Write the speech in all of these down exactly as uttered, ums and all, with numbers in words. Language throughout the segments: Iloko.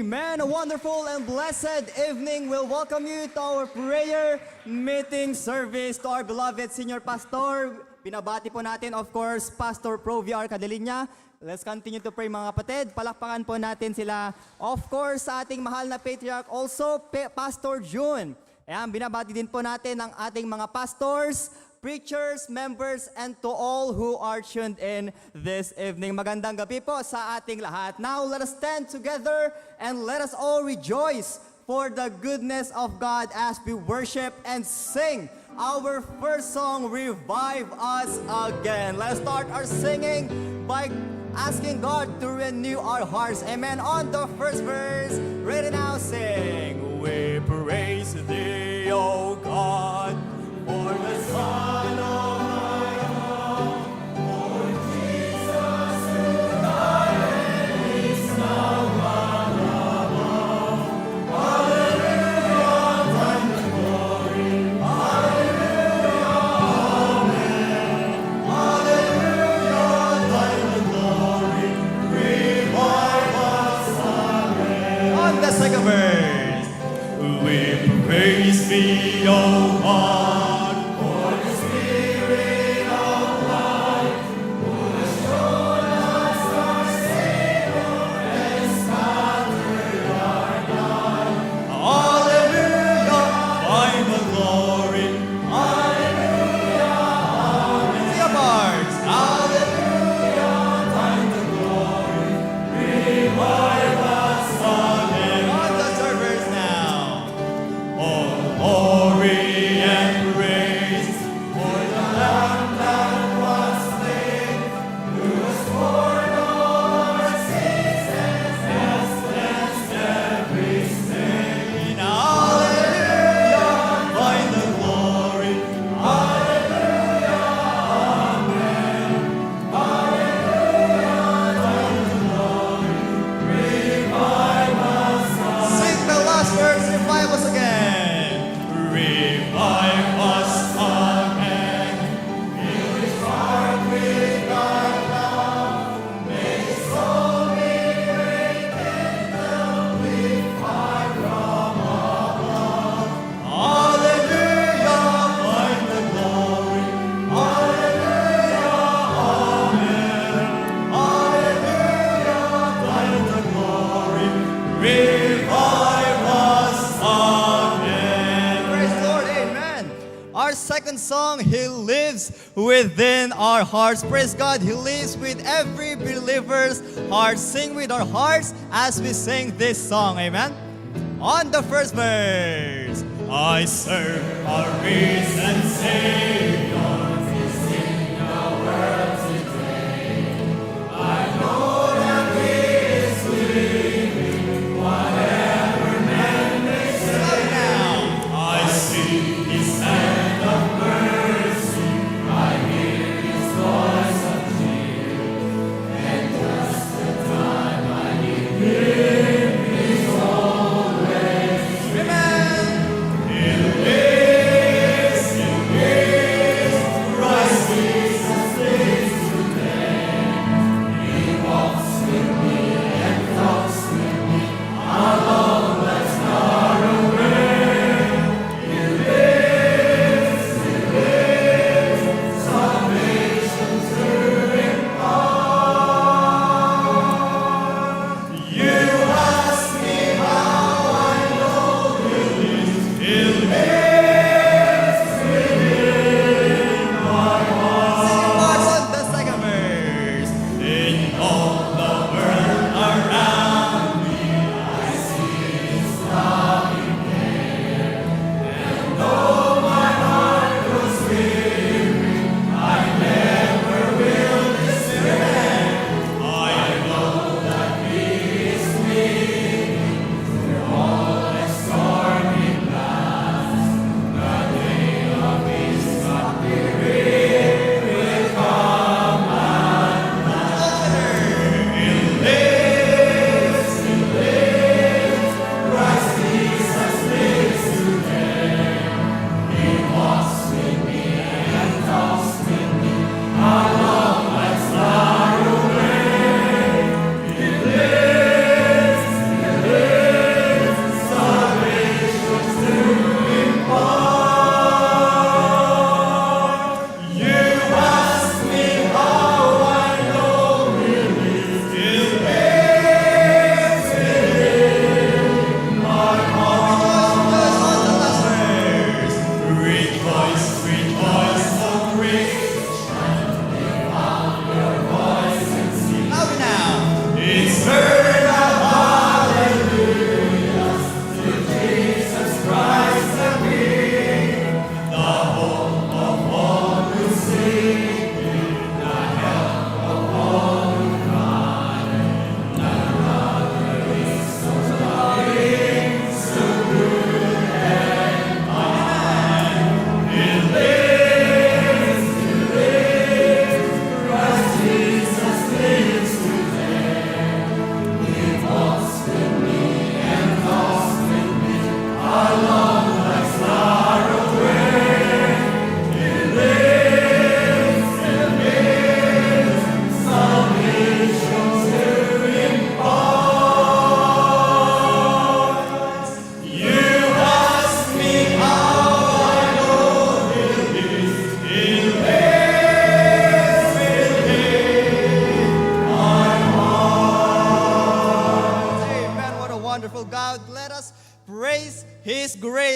Amen. A wonderful and blessed evening. We'll welcome you to our prayer meeting service, to our beloved senior pastor. Binabati po natin, of course, Pastor Pro V R Cadaliña. Let's continue to pray, mga kapatid. Palakpakan po natin sila. Of course, sa ating mahal na patriarch also, Pe-, Pastor Jun. Ayan, binabati din po natin ang ating mga pastors, preachers, members, and to all who are tuned in this evening. Magandang gabi po sa ating lahat. Now, let us stand together and let us all rejoice for the goodness of God as we worship and sing our first song, Revive Us Again. Let's start our singing by asking God to renew our hearts. Amen. On the first verse, ready now, sing. We praise thee, O God, for the Son of thy love, for Jesus, who died and is now risen above. Hallelujah, thine the glory. Hallelujah, amen. Hallelujah, thine the glory. Revive us again. On the second verse. We praise thee, O God, for the Spirit of life, who has shown us our Savior and scattered our light. Hallelujah, thine the glory. Hallelujah, amen. Sing, parts. Hallelujah, thine the glory. Revive us again. On the third verse now. All glory and praise for the Lamb that was slain, who has borne all our sins and has cleansed every stain. Hallelujah, thine the glory. Hallelujah, amen. Sing the last verse, revive us again. Revive us again. Fill this heart with thy love. May this soul be rekindled with fire from above. Hallelujah, thine the glory. Hallelujah, amen. Hallelujah, thine the glory. Revive us again. Praise the Lord, amen. Our second song, He Lives Within Our Hearts. Praise God, He lives with every believer's heart. Sing with our hearts as we sing this song, amen. On the first verse, I serve a risen Savior. I know that He is living, whatever man may say. Now, I see His hand of mercy, I hear His voice of cheer.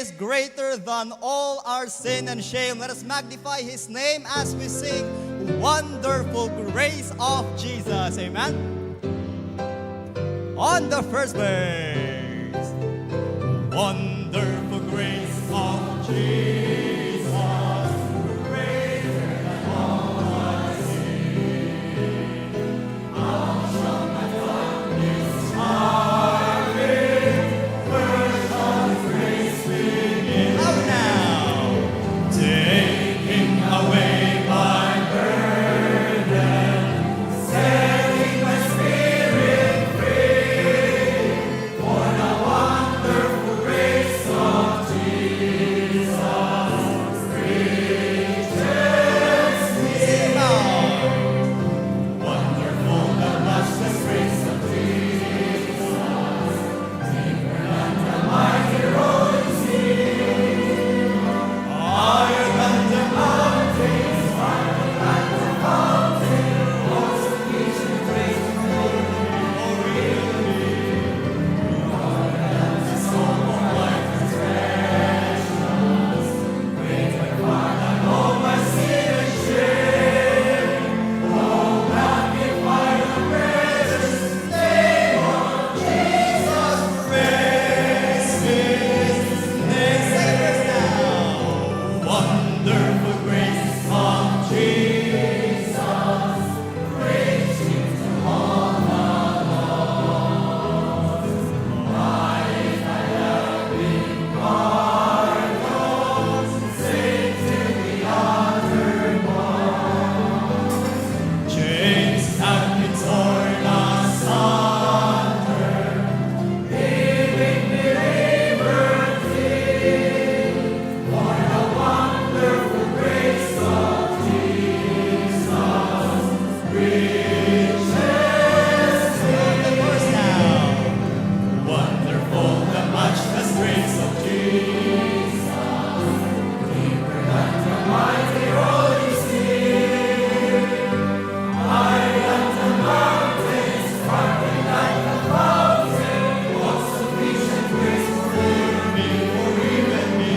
is greater than all our sin and shame. Let us magnify his name as we sing Wonderful Grace of Jesus. Amen. On the first verse. Wonderful grace of Jesus, greater than all our sin. How shall my tongue describe it? Where shall his grace begin? Loud now. Taking away my burden, setting my spirit free. For the wonderful grace of Jesus reaches me. Wonderful the matchless grace of Jesus, deeper than the mighty rolling sea, higher than the mountains, sparkling like the fountain, all sufficient grace of glory. Wonderful grace of Jesus. Wonderful the matchless grace of Jesus. Deeper than the mighty rolling sea, higher than the mountains, sparkling like the fountain, all sufficient grace for me, for even me.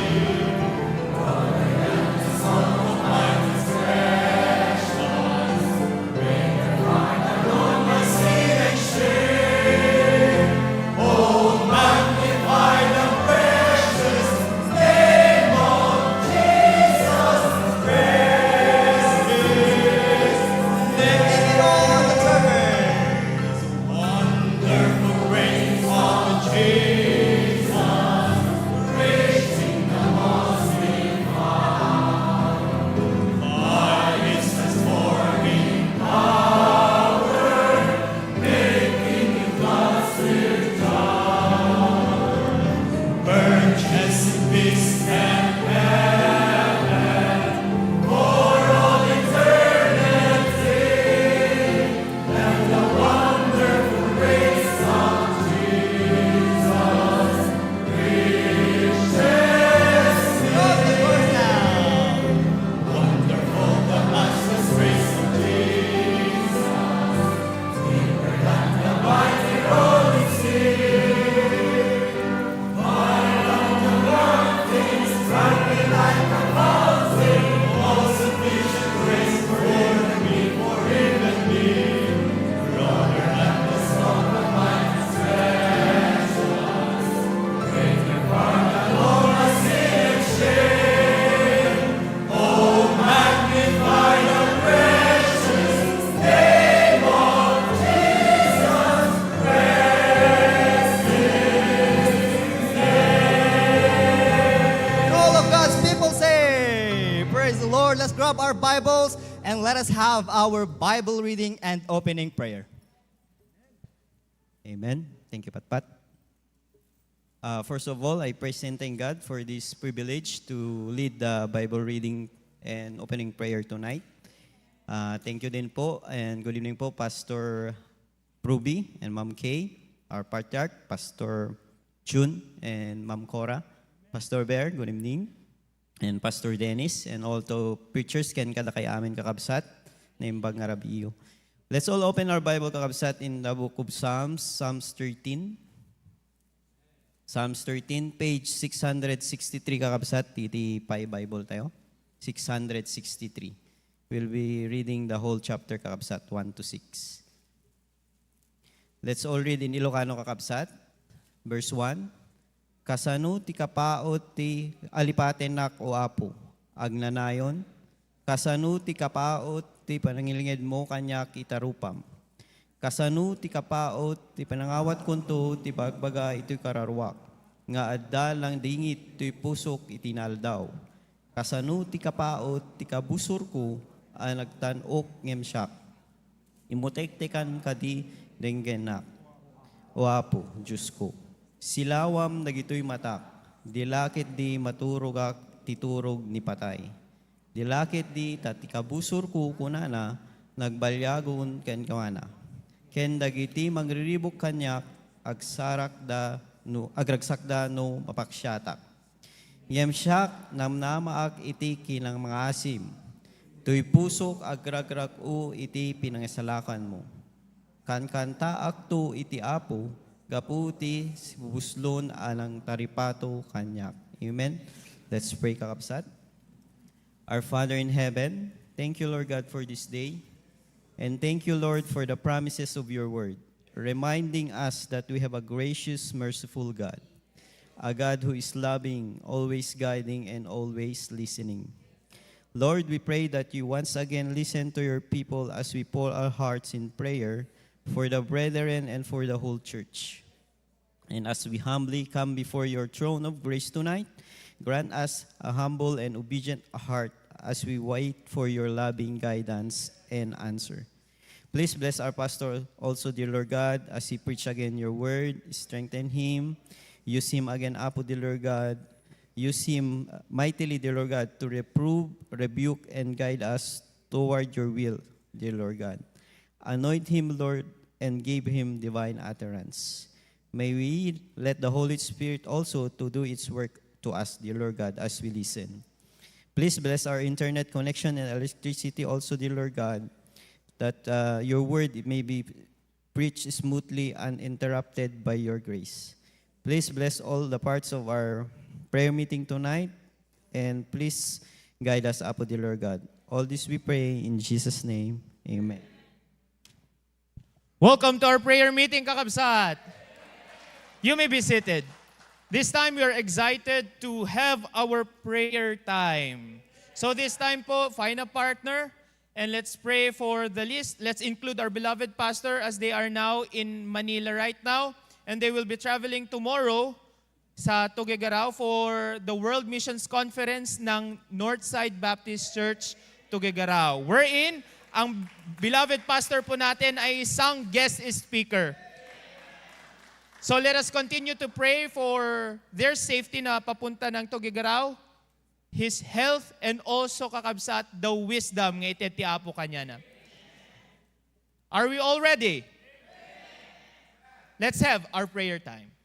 Wonderful grace of Jesus, reaching the most defiles. By his transforming power, making you God's dear child, purchasing peace and heaven for all eternity. And the wonderful grace of Jesus reaches me. Wonderful the matchless grace of Jesus, deeper than the mighty rolling sea. And all of God's people say, "Praise the Lord." Let's grab our Bibles and let us have our Bible reading and opening prayer. Amen. Thank you, Patpat. Uh, first of all, I praise and thank God for this privilege to lead the Bible reading and opening prayer tonight. Uh, thank you din po, and good evening po, Pastor Ruby and Ma'am Kay, our patriarch, Pastor Jun and Ma'am Cora. Pastor Bear, good evening. And Pastor Dennis, and all to preachers ken kadakay amin, kakabsat, naimbag nga rabii. Let's all open our Bible, kakabsat, in the book of Psalms, Psalms thirteen. Psalms thirteen, page six hundred sixty-three, kakabsat, iti pay Bible tayo. Six hundred sixty-three. We'll be reading the whole chapter, kakabsat, one to six. Let's all read in Ilocano, kakabsat. Verse one. Kasano ti kapaut ti alipatennak, O Apo, agnanayon? Kasano ti kapaut ti panangilngedmo kaniak ita rupam? Kasano ti kapaut ti panangawatkonto ti bagbaga itoy kararuak, nga adda langdingit toy pusok iti naaldaw? Kasano ti kapaut ti kabusorko a nagtan-ok ngem siak? Imutektekan kadi denggennak, O Apo, Diosko. Silawam dagitoy matak, dila ketdi maturogak ti turog ni patay. Dila ketdi ta ti kabusorko kunana, nagbaliagon kenkuana. Ken dagiti mangriribuk kaniak, agsarakda no, agragsakda no mapaksiatak. Ngem siak, namnamaak iti kinamangaasim. Toy pusok, agragrak-o iti pinangisalakanmo. Kankantaakto iti Apo, gapu ti sibubuslon a nangtaripato kaniak. Amen. Let's pray, kakabsat. Our Father in heaven, thank you, Lord God, for this day. And thank you, Lord, for the promises of your word, reminding us that we have a gracious, merciful God, a God who is loving, always guiding, and always listening. Lord, we pray that you once again listen to your people as we pour our hearts in prayer for the brethren and for the whole church. And as we humbly come before your throne of grace tonight, grant us a humble and obedient heart as we wait for your loving guidance and answer. Please bless our pastor also, dear Lord God, as he preach again your word. Strengthen him. Use him again, Apo, dear Lord God. Use him mightily, dear Lord God, to reprove, rebuke, and guide us toward your will, dear Lord God. Anoint him, Lord, and give him divine utterance. May we let the Holy Spirit also to do its work to us, dear Lord God, as we listen. Please bless our internet connection and electricity also, dear Lord God, that, uh, your word may be preached smoothly, uninterrupted by your grace. Please bless all the parts of our prayer meeting tonight, and please guide us, Apo, dear Lord God. All this we pray in Jesus' name. Amen. Welcome to our prayer meeting, kakabsat. You may be seated. This time, we are excited to have our prayer time. So this time po, find a partner and let's pray for the list. Let's include our beloved pastor as they are now in Manila right now and they will be traveling tomorrow sa Tuguegarao for the World Missions Conference ng Northside Baptist Church Tuguegarao, wherein ang beloved pastor po natin ay isang guest speaker. So let us continue to pray for their safety na papunta ng Tuguegarao, his health, and also, kakabsat, the wisdom nga ited ti Apo kaniana. Are we all ready? Let's have our prayer time.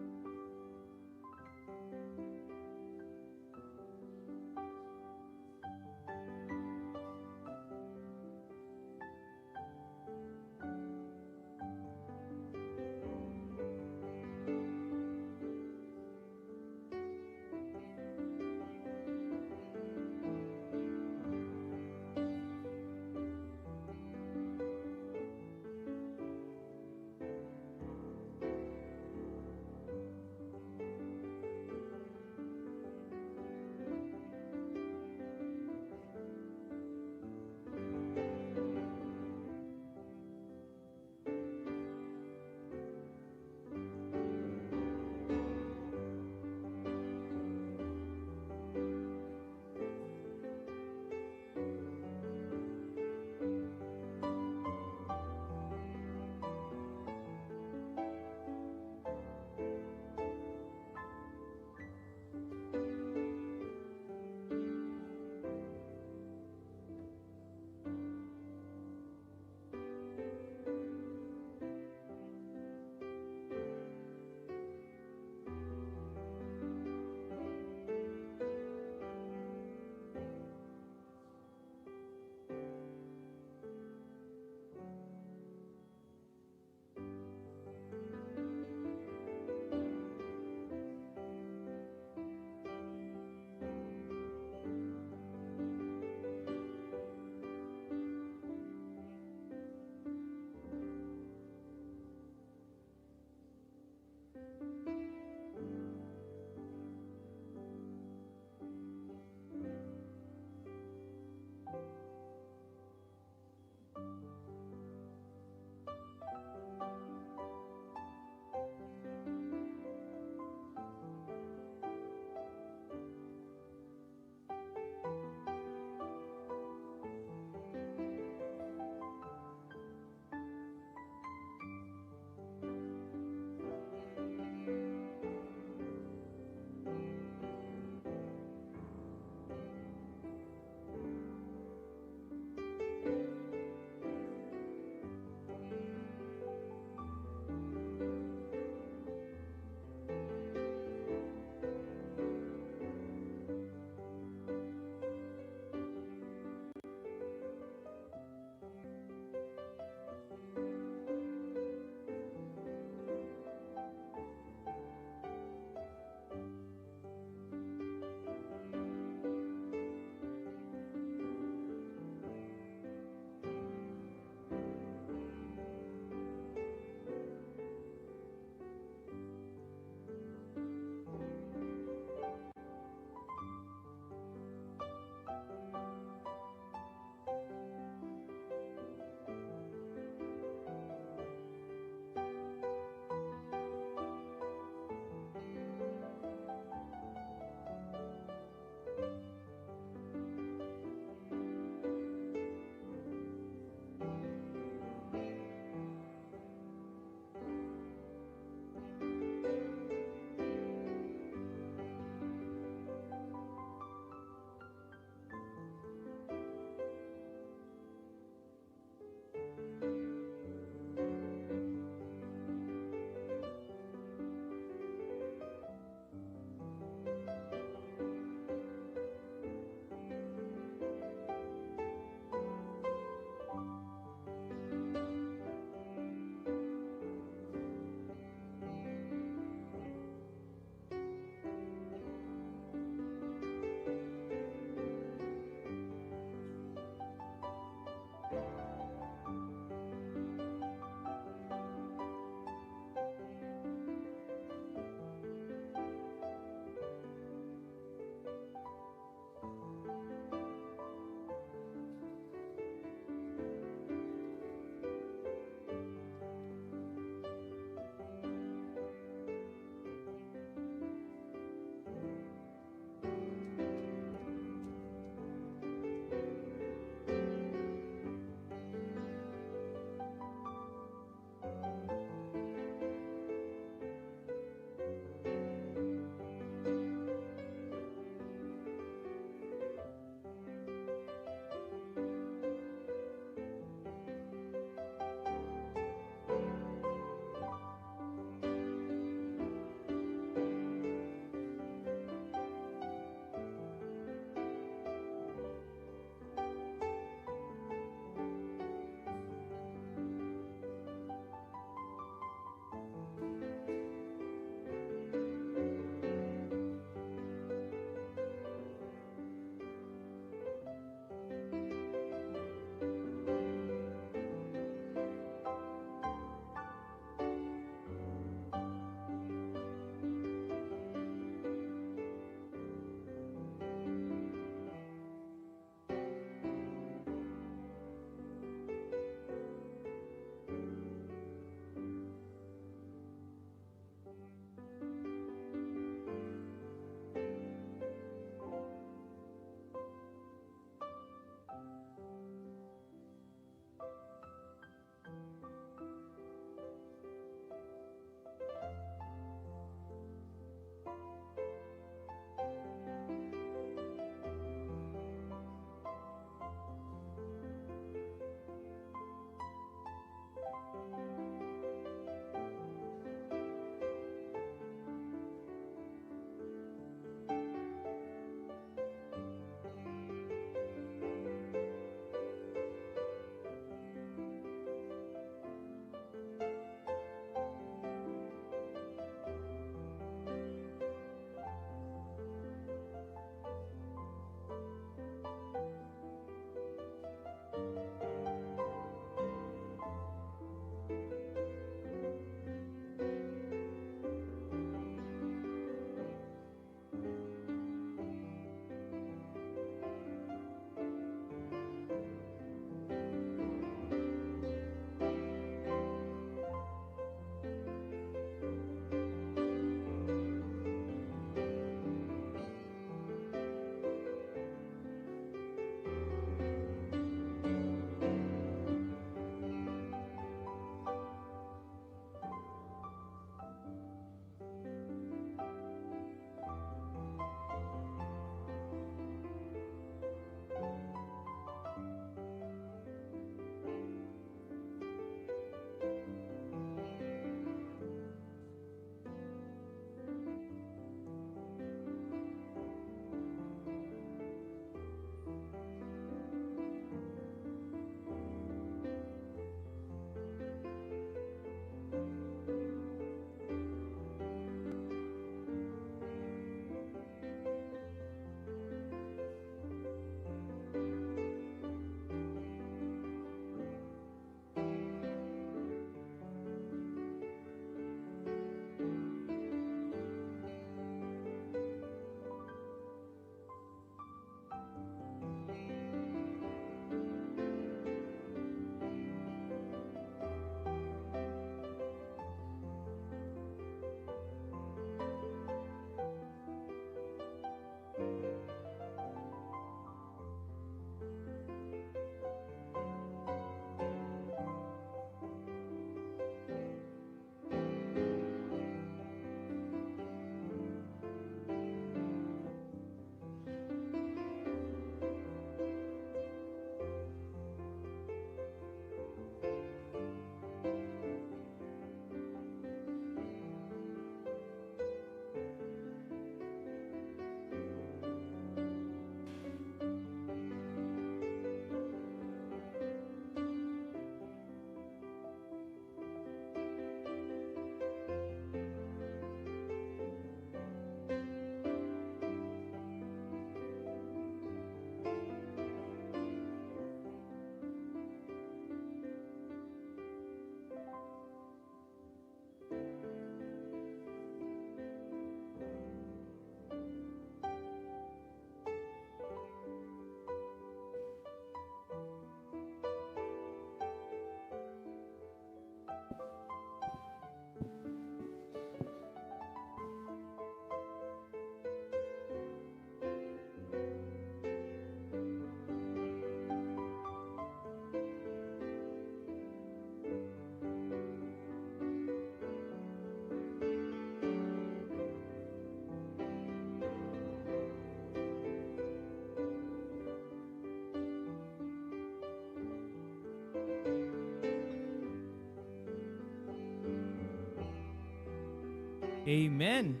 Amen.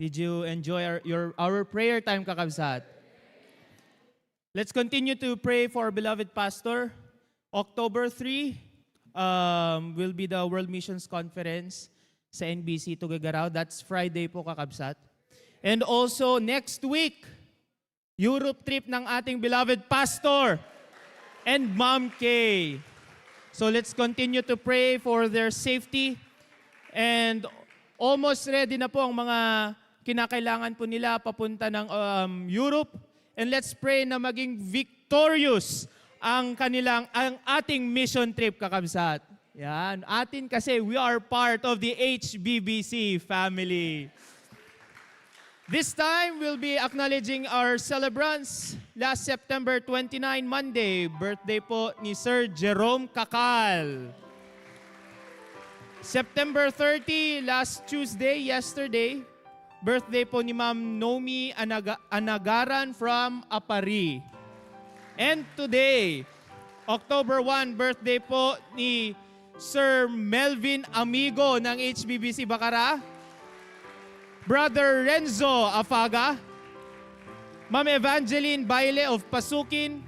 Did you enjoy our, your, our prayer time, kakabsat? Let's continue to pray for our beloved pastor. October three, um, will be the World Missions Conference sa N B C Tuguegarao. That's Friday po, kakabsat. And also, next week, Europe trip ng ating beloved pastor and Ma'am Kay. So let's continue to pray for their safety. And almost ready na po ang mga kinakailangan po nila papunta ng, um, Europe. And let's pray na maging victorious ang kanilang, ang ating mission trip, kakabsat. Yan. Atin kasi, we are part of the H B B C family. This time, we'll be acknowledging our celebrants. Last September twenty-nine, Monday, birthday po ni Sir Jerome Kakal. September thirty, last Tuesday, yesterday, birthday po ni Ma'am Nomi Anaga-, Anagaran from Aparri. And today, October one, birthday po ni Sir Melvin Amigo ng H B B C Bacara, Brother Renzo Afaga, Ma'am Evangeline Baile of Pasukin,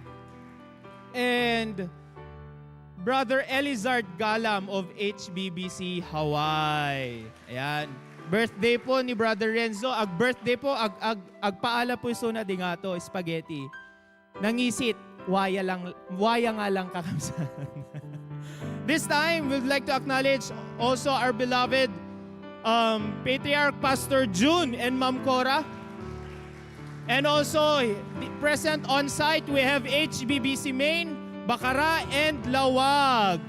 and Brother Elizard Galam of H B B C Hawaii. Ayan. Birthday po ni Brother Renzo. Ag-birthday po, ag, ag, agpaala po isuna di nga to, spaghetti. Nangisit, waya lang, waya nga lang, kakabsat. This time, we'd like to acknowledge also our beloved, um, Patriarch Pastor Jun and Ma'am Cora. And also, the, present on site, we have H B B C Main, Bacara, and Laoag.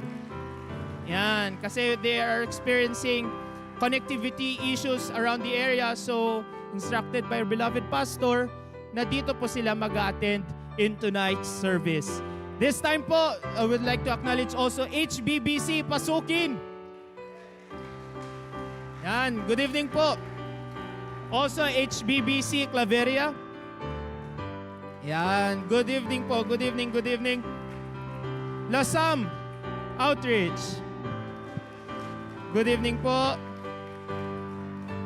Yan, kasi they are experiencing connectivity issues around the area. So, instructed by our beloved pastor, na dito po sila mag-a-attend in tonight's service. This time po, I would like to acknowledge also H B B C Pasukin. Yan, good evening po. Also, H B B C Claveria. Yan, good evening po. Good evening, good evening. Lasam Outreach. Good evening po.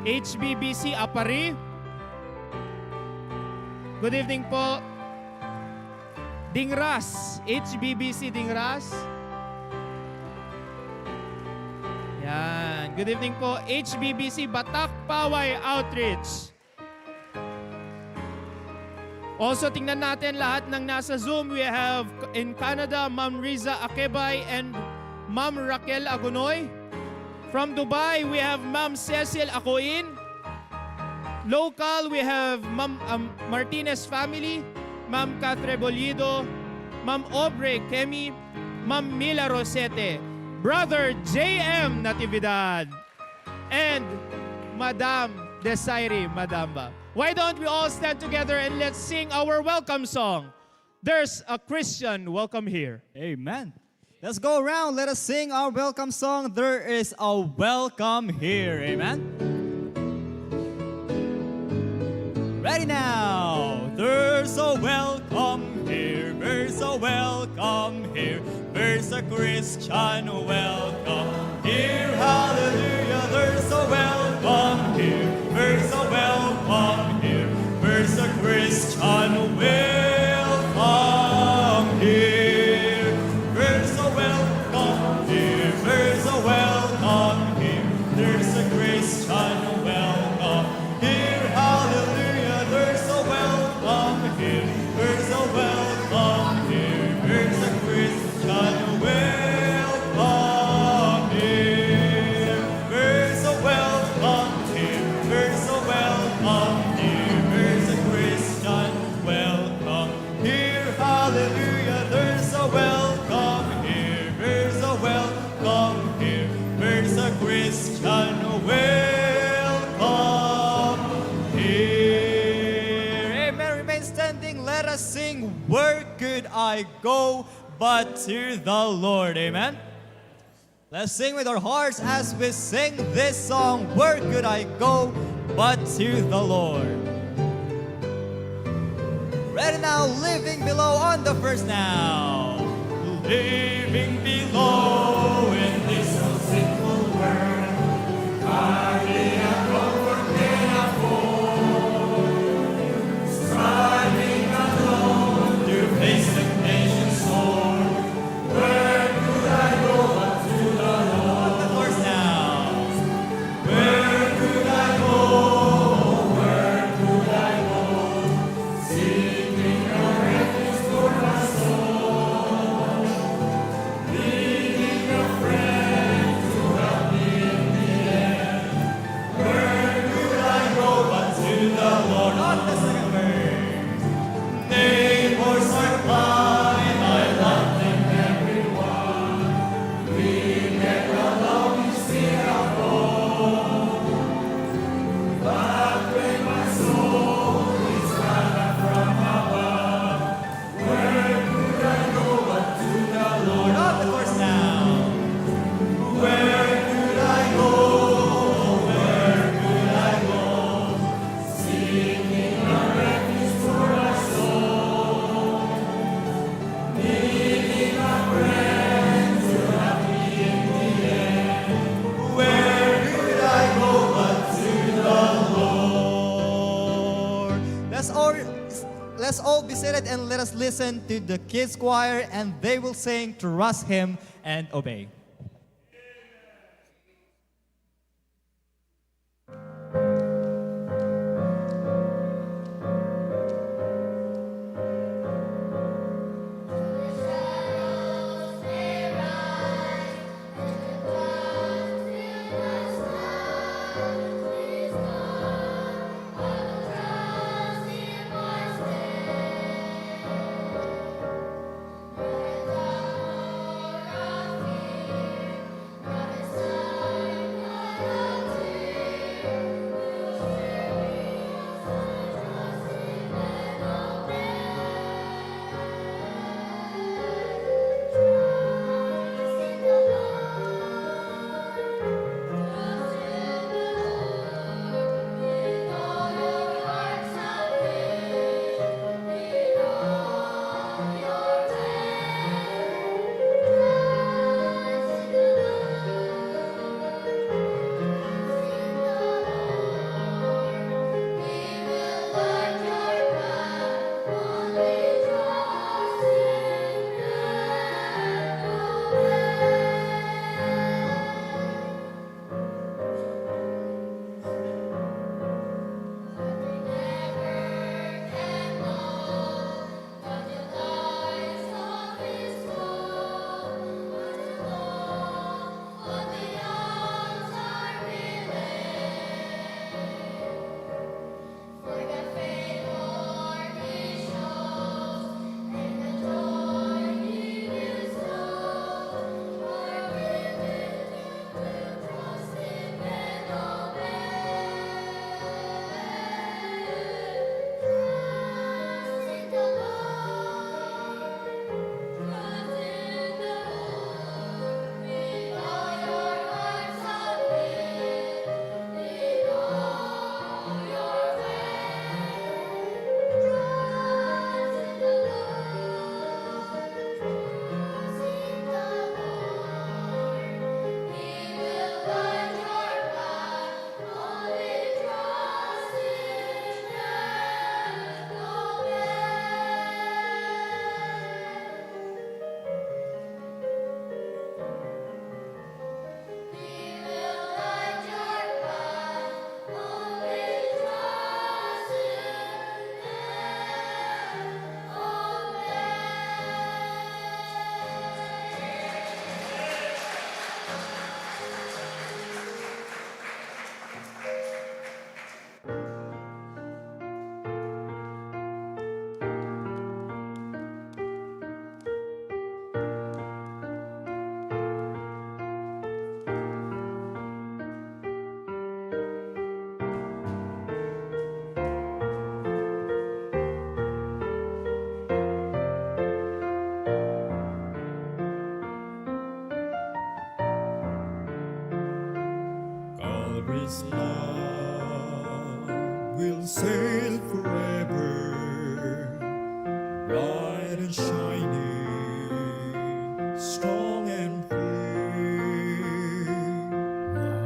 H B B C Aparri. Good evening po. Dingras, H B B C Dingras. Yan. Good evening po, H B B C Batak Paway Outreach. Also, tingnan natin lahat ng nasa Zoom. We have in Canada, Ma'am Riza Akebay and Ma'am Raquel Agunoy. From Dubai, we have Ma'am Cecil Acoin. Local, we have Ma'am, um, Martinez family, Ma'am Catherine Bolido, Ma'am Aubrey Kemi, Ma'am Mila Rosete, Brother J M Natividad, and Madam Desiree Madamba. Why don't we all stand together and let's sing our welcome song, "There's a Christian Welcome Here." Amen. Let's go around. Let us sing our welcome song, "There is a Welcome Here." Amen. Ready now. There's a welcome here. There's a welcome here. There's a Christian welcome here. Hallelujah. There's a welcome here. There's a welcome here. There's a Christian welcome here. There's a welcome here. There's a welcome here. There's a Christian welcome here. Hallelujah. There's a welcome here. There's a welcome here. There's a Christian welcome here. There's a welcome here. There's a welcome here. There's a Christian welcome here. Hallelujah. There's a welcome here. There's a welcome here. There's a Christian welcome here. Amen. Remain standing. Let us sing, "Where Could I Go But to the Lord?" Amen. Let's sing with our hearts as we sing this song, "Where Could I Go But to the Lord?" Ready now, Living Below on the first now. Living below in this so sinful world, hardly a Be seated and let us listen to the kids choir, and they will sing Trust Him and Obey. Calvary's love will sail forever, bright and shining, strong and free,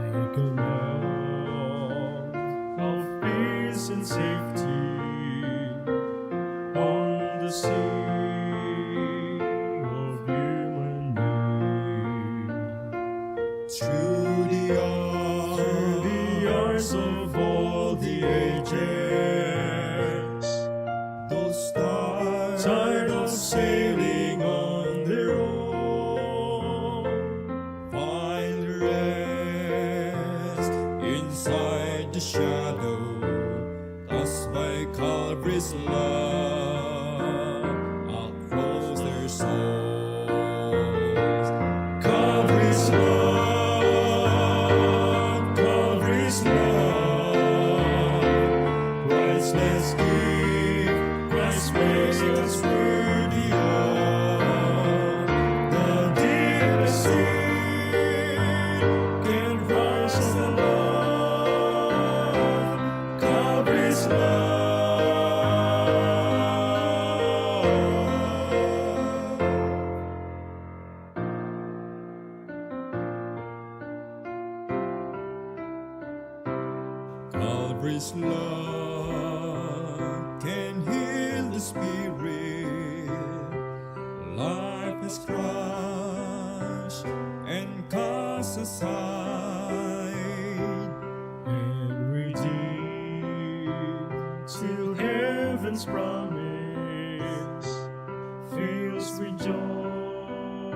like a love of peace and safety on the sea of human need. Through the arms, through the arms of all the ages, those tired, tired of sailing on their own, find rest inside the shadow, touched by Calvary's love across their souls. Calvary's love, Calvary's love, priceless gift, Christ makes us worthy of. The deepest sea can rise the love, Calvary's love. Calvary's love can heal the spirit Life is crushed and cast aside and redeemed till heaven's promise fills with joy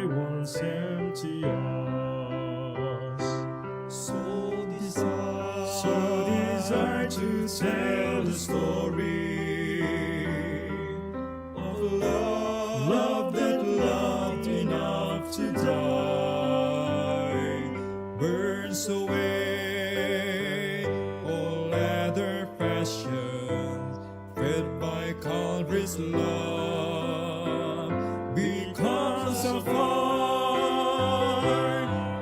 once empty us. So desire, so desire to tell the story of love, love that loved enough to die, burns away all other passions, fed by Calvary's love. Because of our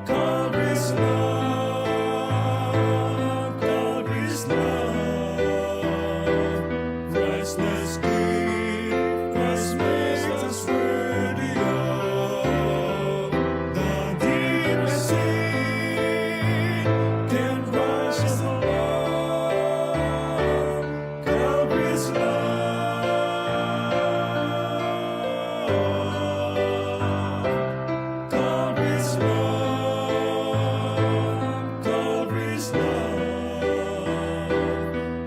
Calvary's love, Calvary's love, priceless gift, Christ makes us worthy of. The deepest sin can rise above Calvary's love. Calvary's love, Calvary's love,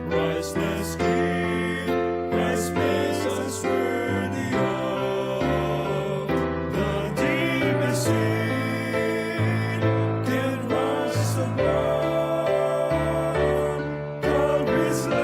priceless gift, Christ makes us worthy of. The deepest sin can rise above Calvary's love.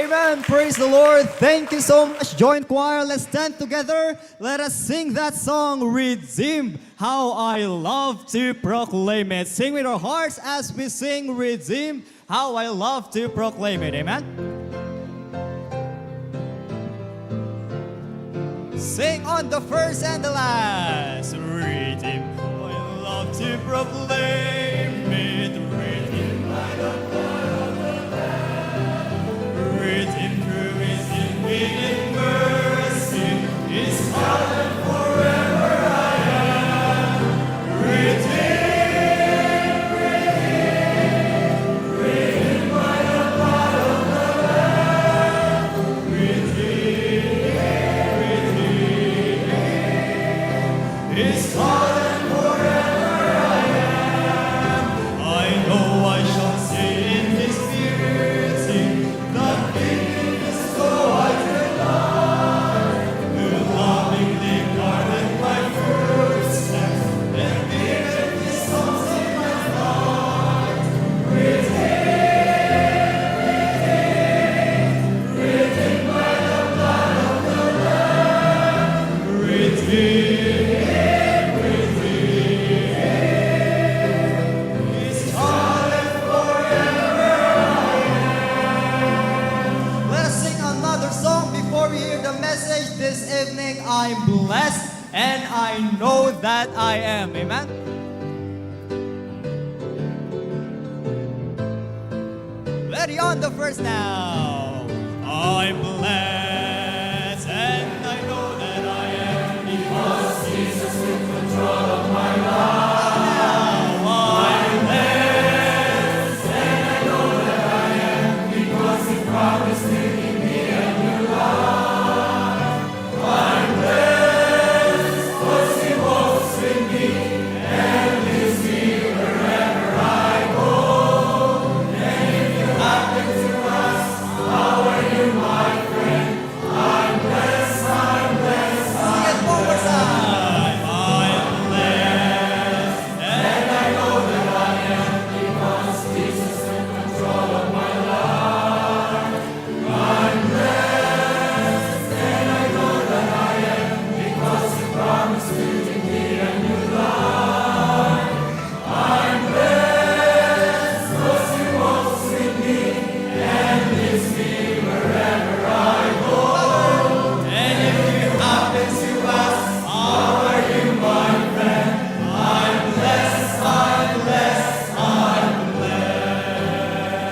Amen. Praise the Lord. Thank you so much, joint choir. Let's stand together. Let us sing that song, Redeemed. How I love to proclaim it. Sing with our hearts as we sing, Redeemed. How I love to proclaim it. Amen. Sing on the first and the last. Redeemed. How I love to proclaim it. Redeemed by the blood of the Lamb. Redeemed through his infinite mercy. His covenant forever I am. Redeemed. His garden forever I am. I know I shall see in his beauty the King in his joy delight, who lovingly guarded my footsteps and giveth his songs in my heart. Redeemed, redeemed, redeemed by the blood of the Lamb. Redeemed, redeemed, his child forever I am. Let us sing another song before we hear the message this evening. I'm blessed and I know that I am. Amen. Ready on the first now. I'm blessed and I know that I am because Jesus took control of my life. Now I'm blessed and I know that I am because he promised to give me a new life. I'm blessed 'cause he walks with me and leads me wherever I go. And if you happen to ask, "How are you, my friend?" I'm blessed, I'm blessed, I'm blessed. I'm blessed, and I know that I am because Jesus took control of my life. I'm blessed, and I know that I am, because he promised to give me a new life. I'm blessed, 'cause he walks with me and leads me wherever I go. And if you happen to ask, "How are you, my friend?" I'm blessed, I'm blessed, I'm blessed.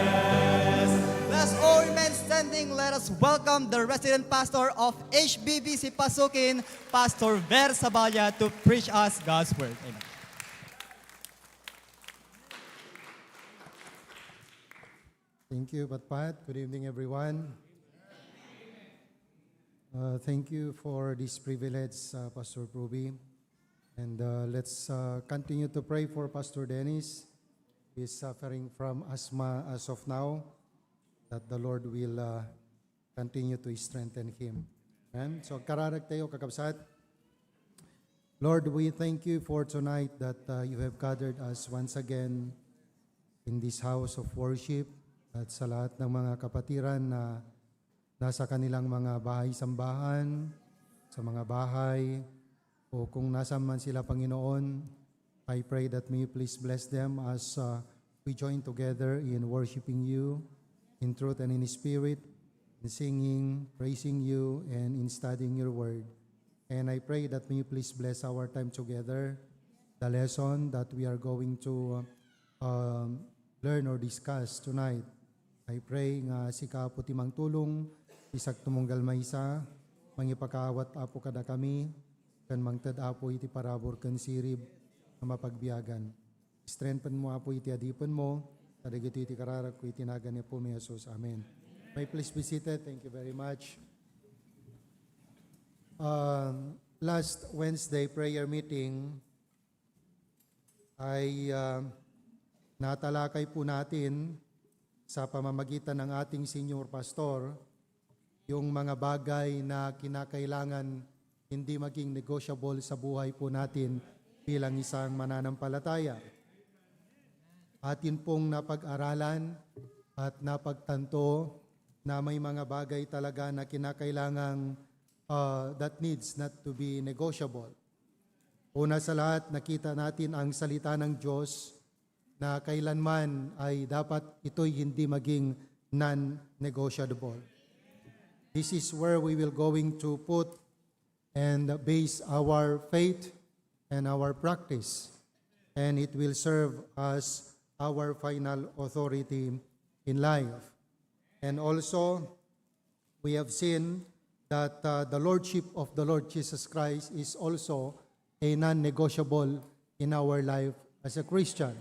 Let's all remain standing. Let us welcome the resident pastor of H B B C Pasukin, Pastor Ver Saballa, to preach us God's word. Amen. Thank you, Patpat. Good evening, everyone. Uh, thank you for this privilege, uh, Pastor Proby. And, uh, let's, uh, continue to pray for Pastor Dennis. He's suffering from asthma as of now, that the Lord will, uh, continue to strengthen him. Amen? So, kararag tayo, kakabsat. Lord, we thank you for tonight that, uh, you have gathered us once again in this house of worship, at sa lahat ng mga kapatiran na nasa kanilang mga bahay-sambahan, sa mga bahay, o kung nasaan man sila, Panginoon, I pray that may you please bless them as, uh, we join together in worshiping you in truth and in spirit, in singing, praising you, and in studying your word. And I pray that may you please bless our time together, the lesson that we are going to, uh, um, learn or discuss tonight. I pray nga sika, Apo, ti mangtulong, ti sagtumunggal maysa, mangipakaawat, Apo, kadakami, ken mangted, Apo, iti parabur ken sirib nga mapagbiagan. Strengthen mo, Apo, iti adipen mo, kadagitoy ti kararagko iti nagan ni Apo mi Jesus. Amen. May please be seated. Thank you very much. Um, last Wednesday prayer meeting ay, uh, natalakay po natin sa pamamagitan ng ating senior pastor yung mga bagay na kinakailangan hindi maging negotiable sa buhay po natin bilang isang mananampalataya. Atin pong napag-aralan at napagtanto na may mga bagay talaga na kinakailangang, uh, that needs not to be negotiable. Una sa lahat, nakita natin ang salita ng Diyos na kailanman ay dapat ito'y hindi maging non-negotiable. This is where we will going to put and base our faith and our practice, and it will serve as our final authority in life. And also, we have seen that, uh, the Lordship of the Lord Jesus Christ is also a non-negotiable in our life as a Christian.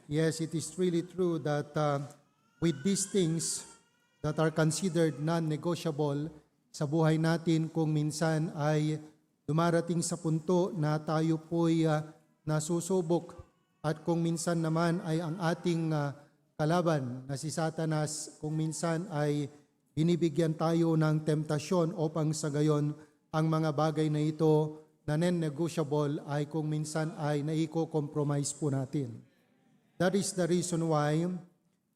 Yes, it is really true that, uh, with these things that are considered non-negotiable sa buhay natin, kung minsan ay dumarating sa punto na tayo po'y, uh, nasusubok, at kung minsan naman ay ang ating, uh, kalaban na si Satanas, kung minsan ay binibigyan tayo ng temptasyon upang sa gayon ang mga bagay na ito na non-negotiable ay kung minsan ay naiko-compromise po natin. That is the reason why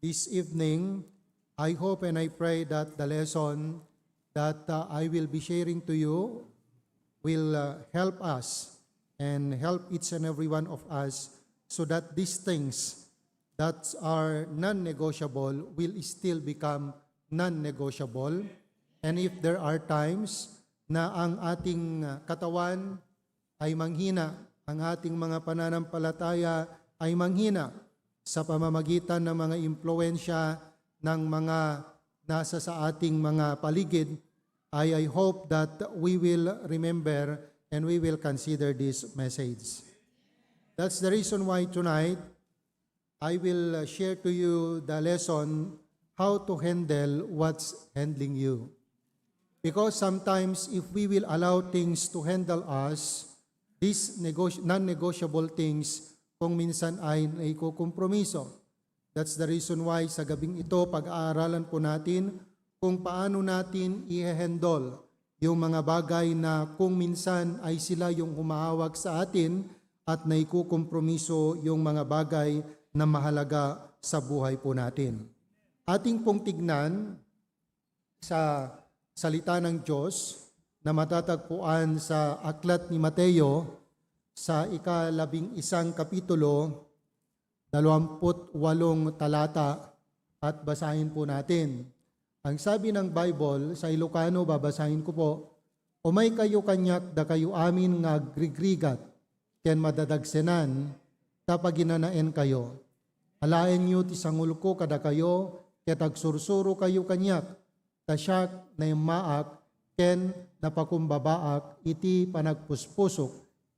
this evening, I hope and I pray that the lesson that, uh, I will be sharing to you will, uh, help us and help each and every one of us so that these things that are non-negotiable will still become non-negotiable. And if there are times na ang ating, uh, katawan ay manghina, ang ating mga pananampalataya ay manghina sa pamamagitan ng mga impluwensya ng mga nasa sa ating mga paligid, I, I hope that we will remember and we will consider this message. That's the reason why tonight I will, uh, share to you the lesson how to handle what's handling you. Because sometimes if we will allow things to handle us, these negos- non-negotiable things kung minsan ay naikokompromiso. That's the reason why sa gabing ito, pag-aaralan po natin kung paano natin i-handle yung mga bagay na kung minsan ay sila yung humahawak sa atin at naikukompromiso yung mga bagay na mahalaga sa buhay po natin. Ating pong tignan sa salita ng Diyos na matatagpuan sa aklat ni Mateo sa ikalabing isang kapitulo, dalawamput walong talata, at basahin po natin. Ang sabi ng Bible, sa Ilocano, babasahin ko po, "Umay kayo kaniak, dakayo amin nga agrigrigat ken madadagsenan, ta paginanaen kayo. Alaen yo ti sangulko kadakayo, ket agsursuro kayo kaniak, ta siak naimmaak ken napakumbabaak iti panagpuspusok,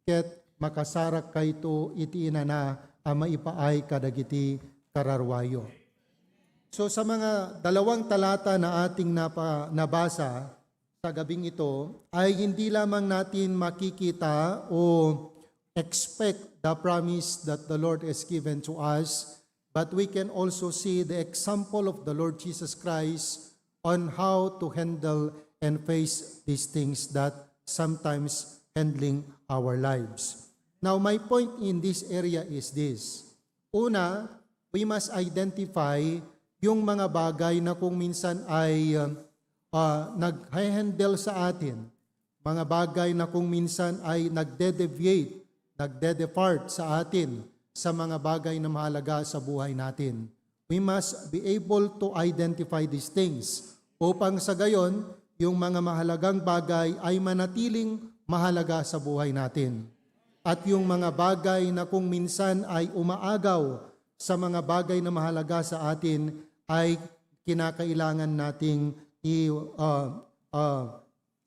ket makasarakkayto iti inana a maipaay kadagiti kararuayo." So, sa mga dalawang talata na ating napa-, nabasa sa gabing ito, ay hindi lamang natin makikita o expect the promise that the Lord has given to us, but we can also see the example of the Lord Jesus Christ on how to handle and face these things that sometimes handling our lives. Now, my point in this area is this. Una, we must identify yung mga bagay na kung minsan ay, uh, uh, nag-handle sa atin, mga bagay na kung minsan ay nagde-deviate, nagde-depart sa atin sa mga bagay na mahalaga sa buhay natin. We must be able to identify these things upang sa gayon, yung mga mahalagang bagay ay manatiling mahalaga sa buhay natin. At yung mga bagay na kung minsan ay umaagaw sa mga bagay na mahalaga sa atin ay kinakailangan nating i-, uh, uh,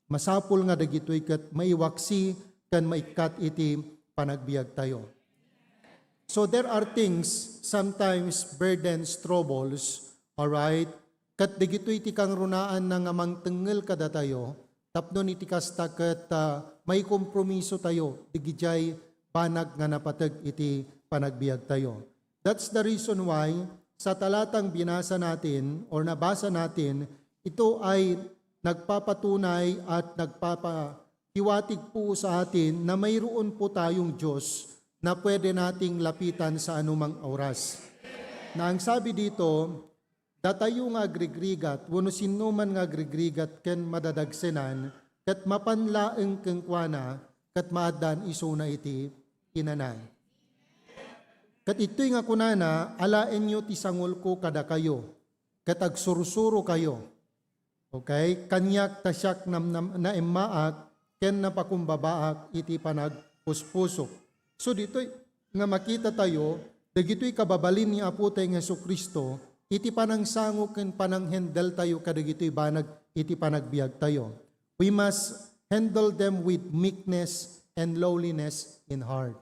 masapul nga dagitoy ket maiwaksi ken maikkat iti panagbiagtayo. So there are things, sometimes burdens, troubles, all right? Ket dagitoy ti kangrunaanna nga mangtengngel kadatayo, tapno iti kasta ket, ah, maikompromisotayo digijay banag nga napateg iti panagbiagtayo. That's the reason why sa talatang binasa natin or nabasa natin, ito ay nagpapatunay at nagpapahiwatig po sa atin na mayroon po tayong Diyos na pwede nating lapitan sa anumang oras. Na ang sabi dito, Datayo nga agrigrigat, wenno sinnoman nga agrigrigat ken madadagsenan, ket mapan laeng kenkuana, ket maaddaan isuna iti inanan. Ket itoy nga kunana, alaenyo ti sangulko kadakayo, ket agsursurokayo. Okay? Kaniak ta siak nam-, nam-, naemmaak ken napakumbabaak iti panagpuspusok. So, ditoy nga makita tayo, dagitoy kababalin ni Apo tayo nga Jesu-Cristo, iti panangsango ken pananghandle tayo kadagitoy banag iti panagbiag tayo. We must handle them with meekness and lowliness in heart.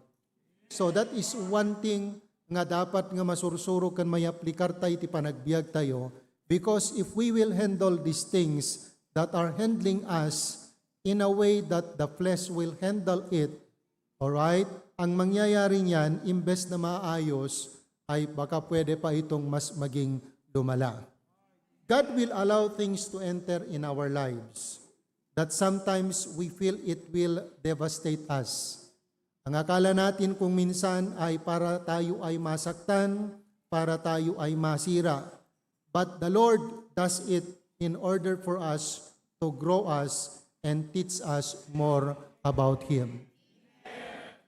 So that is one thing nga dapat nga masursuro ken mayaplikar tayo iti panagbiag tayo, because if we will handle these things that are handling us in a way that the flesh will handle it, alright, ang mangyayari niyan, imbes na maayos, ay baka pwede pa itong mas maging lumala. God will allow things to enter in our lives that sometimes we feel it will devastate us. Ang akala natin kung minsan ay para tayo ay masaktan, para tayo ay masira. But the Lord does it in order for us to grow us and teach us more about Him.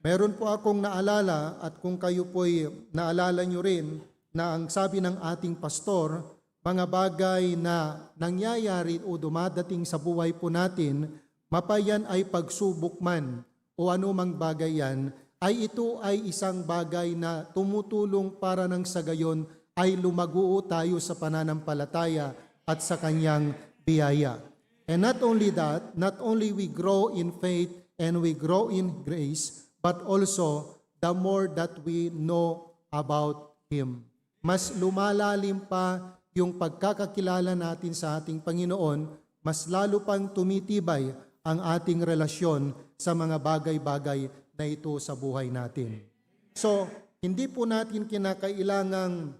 Meron po akong naalala, at kung kayo po'y naalala nyo rin, na ang sabi ng ating pastor, mga bagay na nangyayari o dumadating sa buhay po natin, mapayan ay pagsubok man o anumang bagay yan, ay ito ay isang bagay na tumutulong para nang sa gayon ay lumago tayo sa pananampalataya at sa kanyang biyaya. And not only that, not only we grow in faith and we grow in grace, but also the more that we know about Him. Mas lumalalim pa yung pagkakakilala natin sa ating Panginoon, mas lalo pang tumitibay ang ating relasyon sa mga bagay-bagay na ito sa buhay natin. So, hindi po natin kinakailangang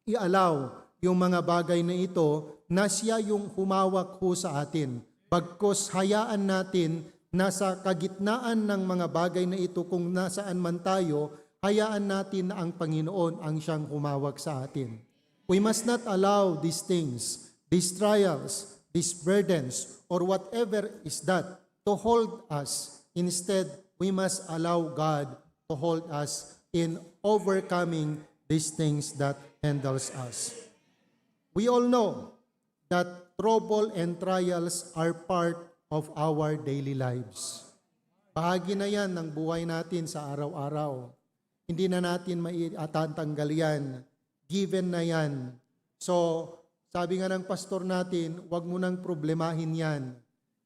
i-allow yung mga bagay na ito na siya yung humawak ho sa atin. Bagkus hayaan natin na sa kagitnaan ng mga bagay na ito, kung nasaan man tayo, hayaan natin na ang Panginoon ang siyang humawak sa atin. We must not allow these things, these trials, these burdens, or whatever is that, to hold us. Instead, we must allow God to hold us in overcoming these things that handles us. We all know that trouble and trials are part of our daily lives. Bahagi na yan ng buhay natin sa araw-araw. Hindi na natin maitatanggal yan. Given na yan. So, sabi nga ng pastor natin, wag mo nang problemahin yan.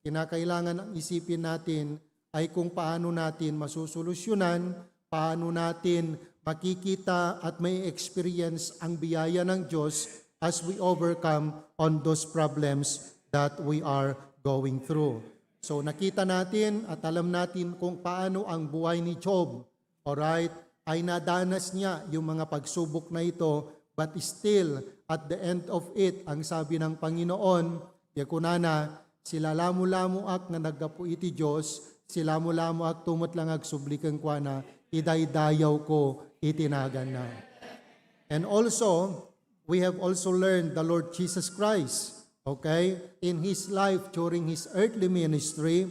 Kinakailangan ang isipin natin ay kung paano natin masusolusyonan, paano natin makikita at may experience ang biyaya ng Diyos as we overcome on those problems that we are going through. So nakita natin at alam natin kung paano ang buhay ni Job, alright, ay nadanas niya yung mga pagsubok na ito, but still, at the end of it, ang sabi ng Panginoon, ya kunana, "Sila lamo-lamoak nga naggapu iti Dios, sila lamo-lamoak tumot lang agsubli kenkuana, idaydayaw ko iti naganna." And also, we have also learned the Lord Jesus Christ, okay, in His life during His earthly ministry,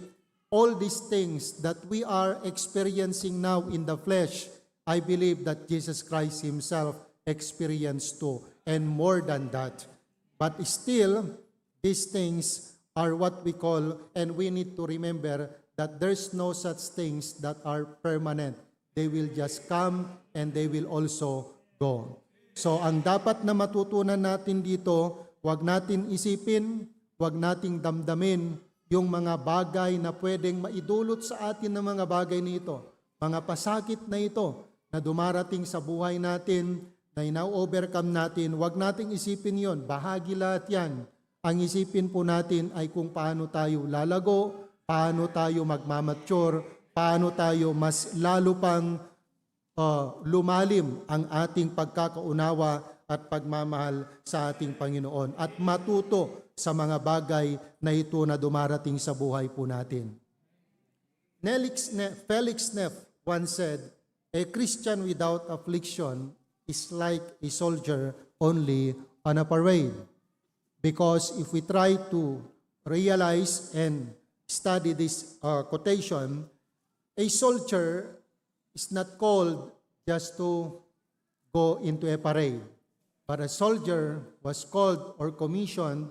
all these things that we are experiencing now in the flesh, I believe that Jesus Christ Himself experienced too, and more than that. But still, these things are what we call, and we need to remember that there's no such things that are permanent. They will just come and they will also go. So, ang dapat na matutunan natin dito, wag natin isipin, wag nating damdamin yung mga bagay na pwedeng maidulot sa atin ng mga bagay na ito, mga pasakit na ito na dumarating sa buhay natin, na ina-overcome natin, wag nating isipin yon. Bahagi lahat yan. Ang isipin po natin ay kung paano tayo lalago, paano tayo magmamature, paano tayo mas lalo pang, ah, lumalim ang ating pagkakaunawa at pagmamahal sa ating Panginoon at matuto sa mga bagay na ito na dumarating sa buhay po natin. Nelix Ne-, Felix Neff once said, "A Christian without affliction is like a soldier only on a parade. Because if we try to realize and study this uh, quotation, a soldier is not called just to go into a parade, but a soldier was called or commissioned,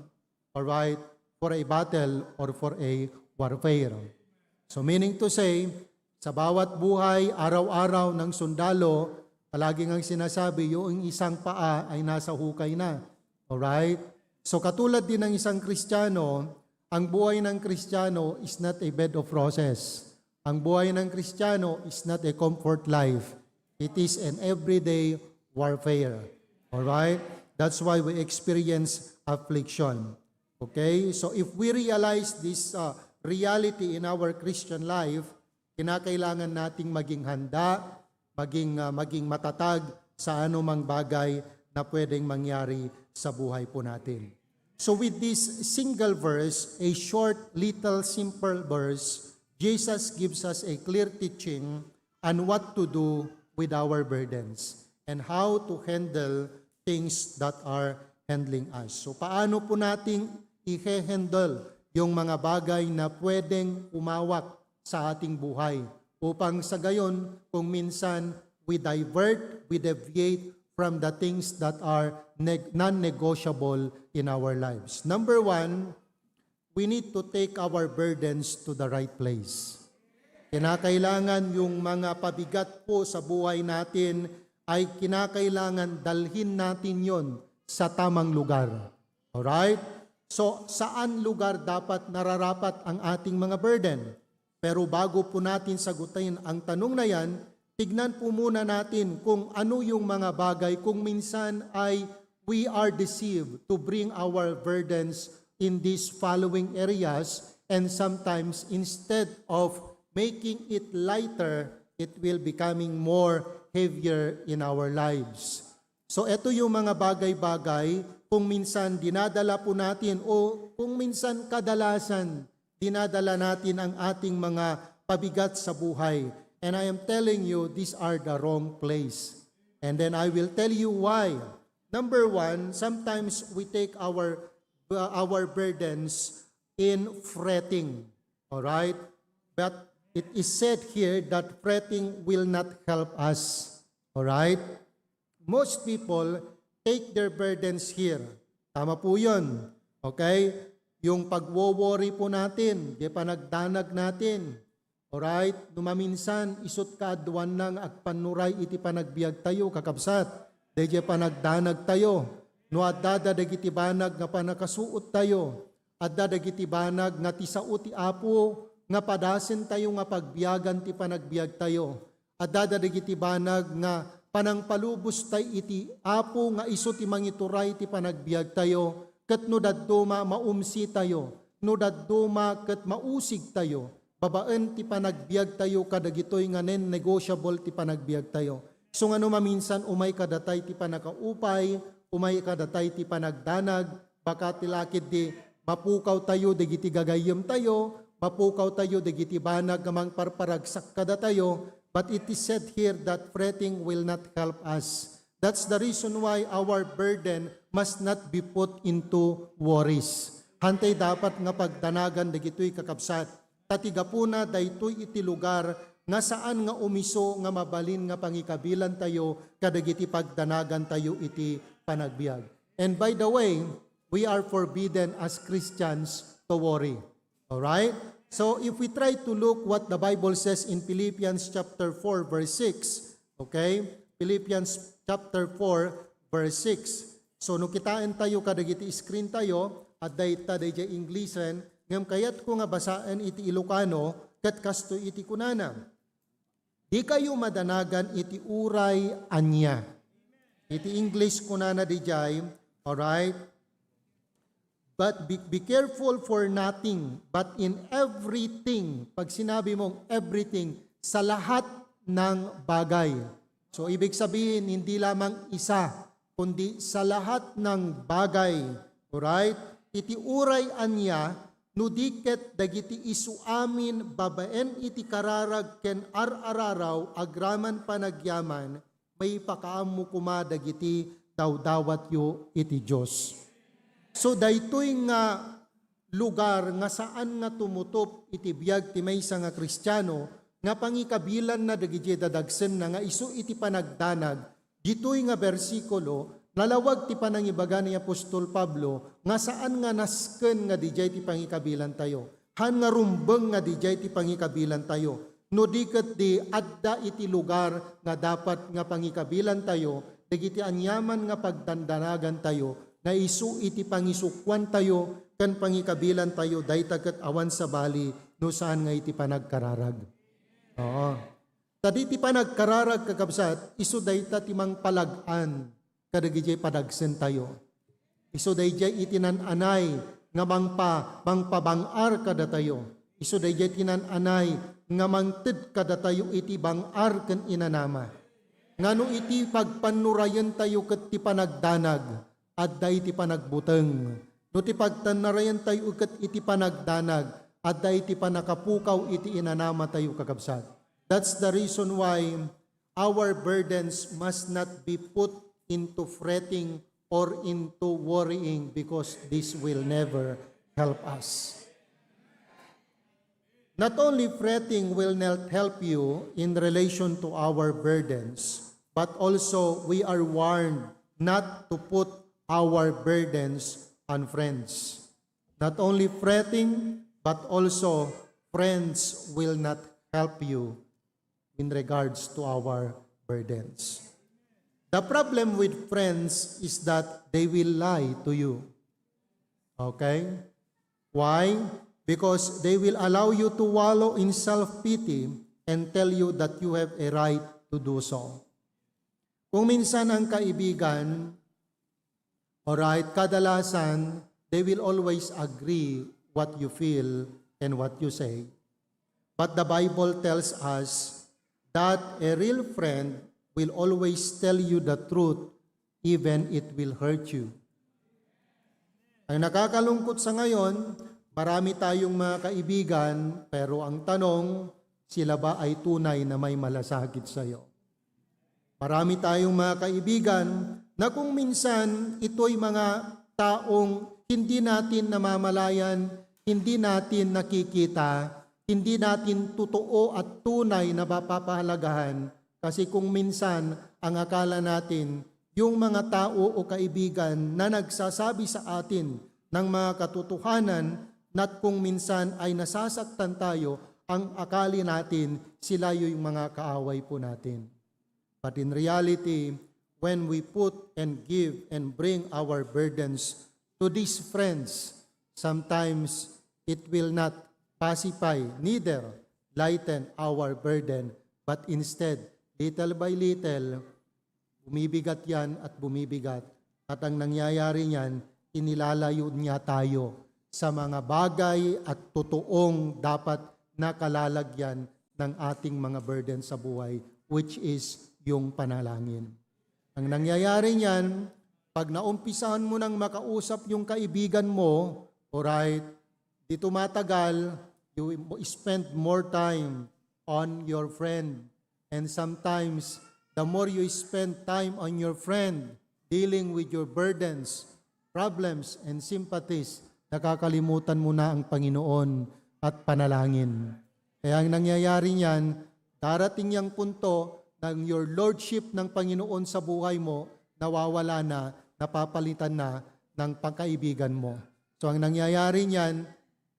all right, for a battle or for a warfare. So meaning to say, sa bawat buhay, araw-araw ng sundalo, palagi ngang sinasabi, yung isang paa ay nasa hukay na. All right? So katulad din ng isang Kristiyano, ang buhay ng Kristiyano is not a bed of roses. Ang buhay ng Kristiyano is not a comfort life. It is an everyday warfare. All right? That's why we experience affliction. Okay? So if we realize this uh, reality in our Christian life, kinakailangan nating maging handa, maging uh, maging matatag sa anumang bagay na pwedeng mangyari sa buhay po natin. So with this single verse, a short, little, simple verse, Jesus gives us a clear teaching on what to do with our burdens and how to handle things that are handling us. So paano po nating i-handle yung mga bagay na pwedeng umawak sa ating buhay upang sa gayon kung minsan we divert, we deviate from the things that are neg- non-negotiable in our lives. Number one, we need to take our burdens to the right place. Kinakailangan yung mga pabigat po sa buhay natin ay kinakailangan dalhin natin yon sa tamang lugar. Alright? So, saan lugar dapat nararapat ang ating mga burden? Pero bago po natin sagutin ang tanong na yan, tignan po muna natin kung ano yung mga bagay kung minsan ay we are deceived to bring our burdens in these following areas, and sometimes instead of making it lighter, it will becoming more heavier in our lives. So ito yung mga bagay-bagay kung minsan dinadala po natin o kung minsan kadalasan dinadala natin ang ating mga pabigat sa buhay. And I am telling you, these are the wrong place. And then I will tell you why. Number one, sometimes we take our uh, our burdens in fretting. All right? But it is said here that fretting will not help us. All right? Most people take their burdens here. Tama po yun. Okay? Yung pagwo-worry po natin, di panagdanag natin. Alright? No maminsan, isut kaaduan na nga agpannuray iti panagbiag tayo, kakabsat. Dayjay panagdanag tayo. No adda dagiti banag nga panakasuot tayo, adda dagiti banag nga ti sao ti Apo nga padasen tayo nga pagbiagan ti panagbiag tayo. Adda dagiti banag nga panangpalubos tay iti Apo nga isu ti mangituray ti panagbiag tayo, ket no dadduma, maumsi tayo, no dadduma, ket mausig tayo, babaen ti panagbiag tayo kadagitoy nga non-negotiable ti panagbiag tayo. So nga no maminsan umay kadatay ti panakaupay, umay kadatay ti panagdanag, baka ti lakid di mapukaw tayo dagiti gagayyem tayo, mapukaw tayo dagiti banag nga mangparparagsak kadatayo, but it is said here that fretting will not help us. That's the reason why our burden must not be put into worries. Hantay dapat nga pagdanagan dagitoy kakabsat. Ta ti gapuna daytoy iti lugar nga saan nga umiso nga mabalin nga pangikabilan tayo kadagiti pagdanagan tayo iti panagbiag. And by the way, we are forbidden as Christians to worry. All right? So if we try to look what the Bible says in Philippians chapter four verse six, okay? Philippians chapter four verse six. So no kitaen tayo kadagiti screen tayo, adda ita dayjay Inglesen, ngem kayatko nga basaen iti Ilocano, ket kastoy iti kunana, "Dikayo madanagan iti uray ania." Iti English kunana dayjay, all right? "But be, be careful for nothing, but in everything." Pag sinabi mong everything, sa lahat ng bagay. So, ibig sabihin, hindi lamang isa, kundi sa lahat ng bagay. Alright? Iti uray ania, no di ket dagiti isu amin babaen iti kararag ken ar-araraw agraman panagyaman, maipakaammo koma dagiti dawdawatyo iti Dios. So, daytoy nga lugar nga saan nga tumutop iti biag ti maysa nga Kristiano nga pangikabilanna dagiti dadagsenna nga isu iti panagdanag, ditoy nga bersikulo, nalawag ti panangibaga ni apostol Pablo nga saan nga nasken nga didiay ti pangikabilantayo. Han nga rumbeng nga didiay ti pangikabilantayo. No di ket di adda iti lugar nga dapat nga pangikabilantayo, dagiti aniaman nga pagdandanagantayo, nga isu iti pangisukuantayo ken pangikabilantayo, dayta ket awan sabali no saan nga iti panagkararag. Oo. Ta diti panagkararag, kakabsat, isu dayta ti mangpalag-an kadagiti padagsentayo. Isu daydiay iti nan-anay nga mangpa-, mangpabang-ar kadatayo. Isu daydiay iti nan-anay nga mangted kadatayo iti bang-ar ken inanama. Nga no iti pagpannurayentayo ket ti panagdanag, adda iti panagbuteng. No ti pagtannarayantayo ket iti panagdanag, adda iti panakapukaw iti inanamatayo, kakabsat. That's the reason why our burdens must not be put into fretting or into worrying, because this will never help us. Not only fretting will not help you in relation to our burdens, but also we are warned not to put our burdens on friends. Not only fretting, but also friends will not help you in regards to our burdens. The problem with friends is that they will lie to you. Okay? Why? Because they will allow you to wallow in self-pity and tell you that you have a right to do so. Kung minsan ang kaibigan, alright, kadalasan, they will always agree what you feel and what you say. But the Bible tells us that a real friend will always tell you the truth, even it will hurt you. Ang nakakalungkot sa ngayon, marami tayong mga kaibigan, pero ang tanong, sila ba ay tunay na may malasakit sa'yo? Marami tayong mga kaibigan na kung minsan ito'y mga taong hindi natin namamalayan, hindi natin nakikita, hindi natin totoo at tunay na mapapahalagahan. Kasi kung minsan ang akala natin, yung mga tao o kaibigan na nagsasabi sa atin ng mga katotohanan, at kung minsan ay nasasaktan tayo, ang akali natin, sila yung mga kaaway po natin. But in reality, when we put and give and bring our burdens to these friends, sometimes it will not pacify, neither lighten our burden, but instead, little by little, bumibigat yan at bumibigat. At ang nangyayari niyan, inilalayo niya tayo sa mga bagay at totoong dapat na kalalagyan ng ating mga burden sa buhay, which is yung panalangin. Ang nangyayari niyan, pag naumpisahan mo nang makausap yung kaibigan mo, alright, di tumatagal, you spend more time on your friend. And sometimes, the more you spend time on your friend, dealing with your burdens, problems, and sympathies, nakakalimutan mo na ang Panginoon at panalangin. Kaya ang nangyayari niyan, darating yang punto na ang your lordship ng Panginoon sa buhay mo, nawawala na, napapalitan na ng pangkaibigan mo. So ang nangyayari niyan,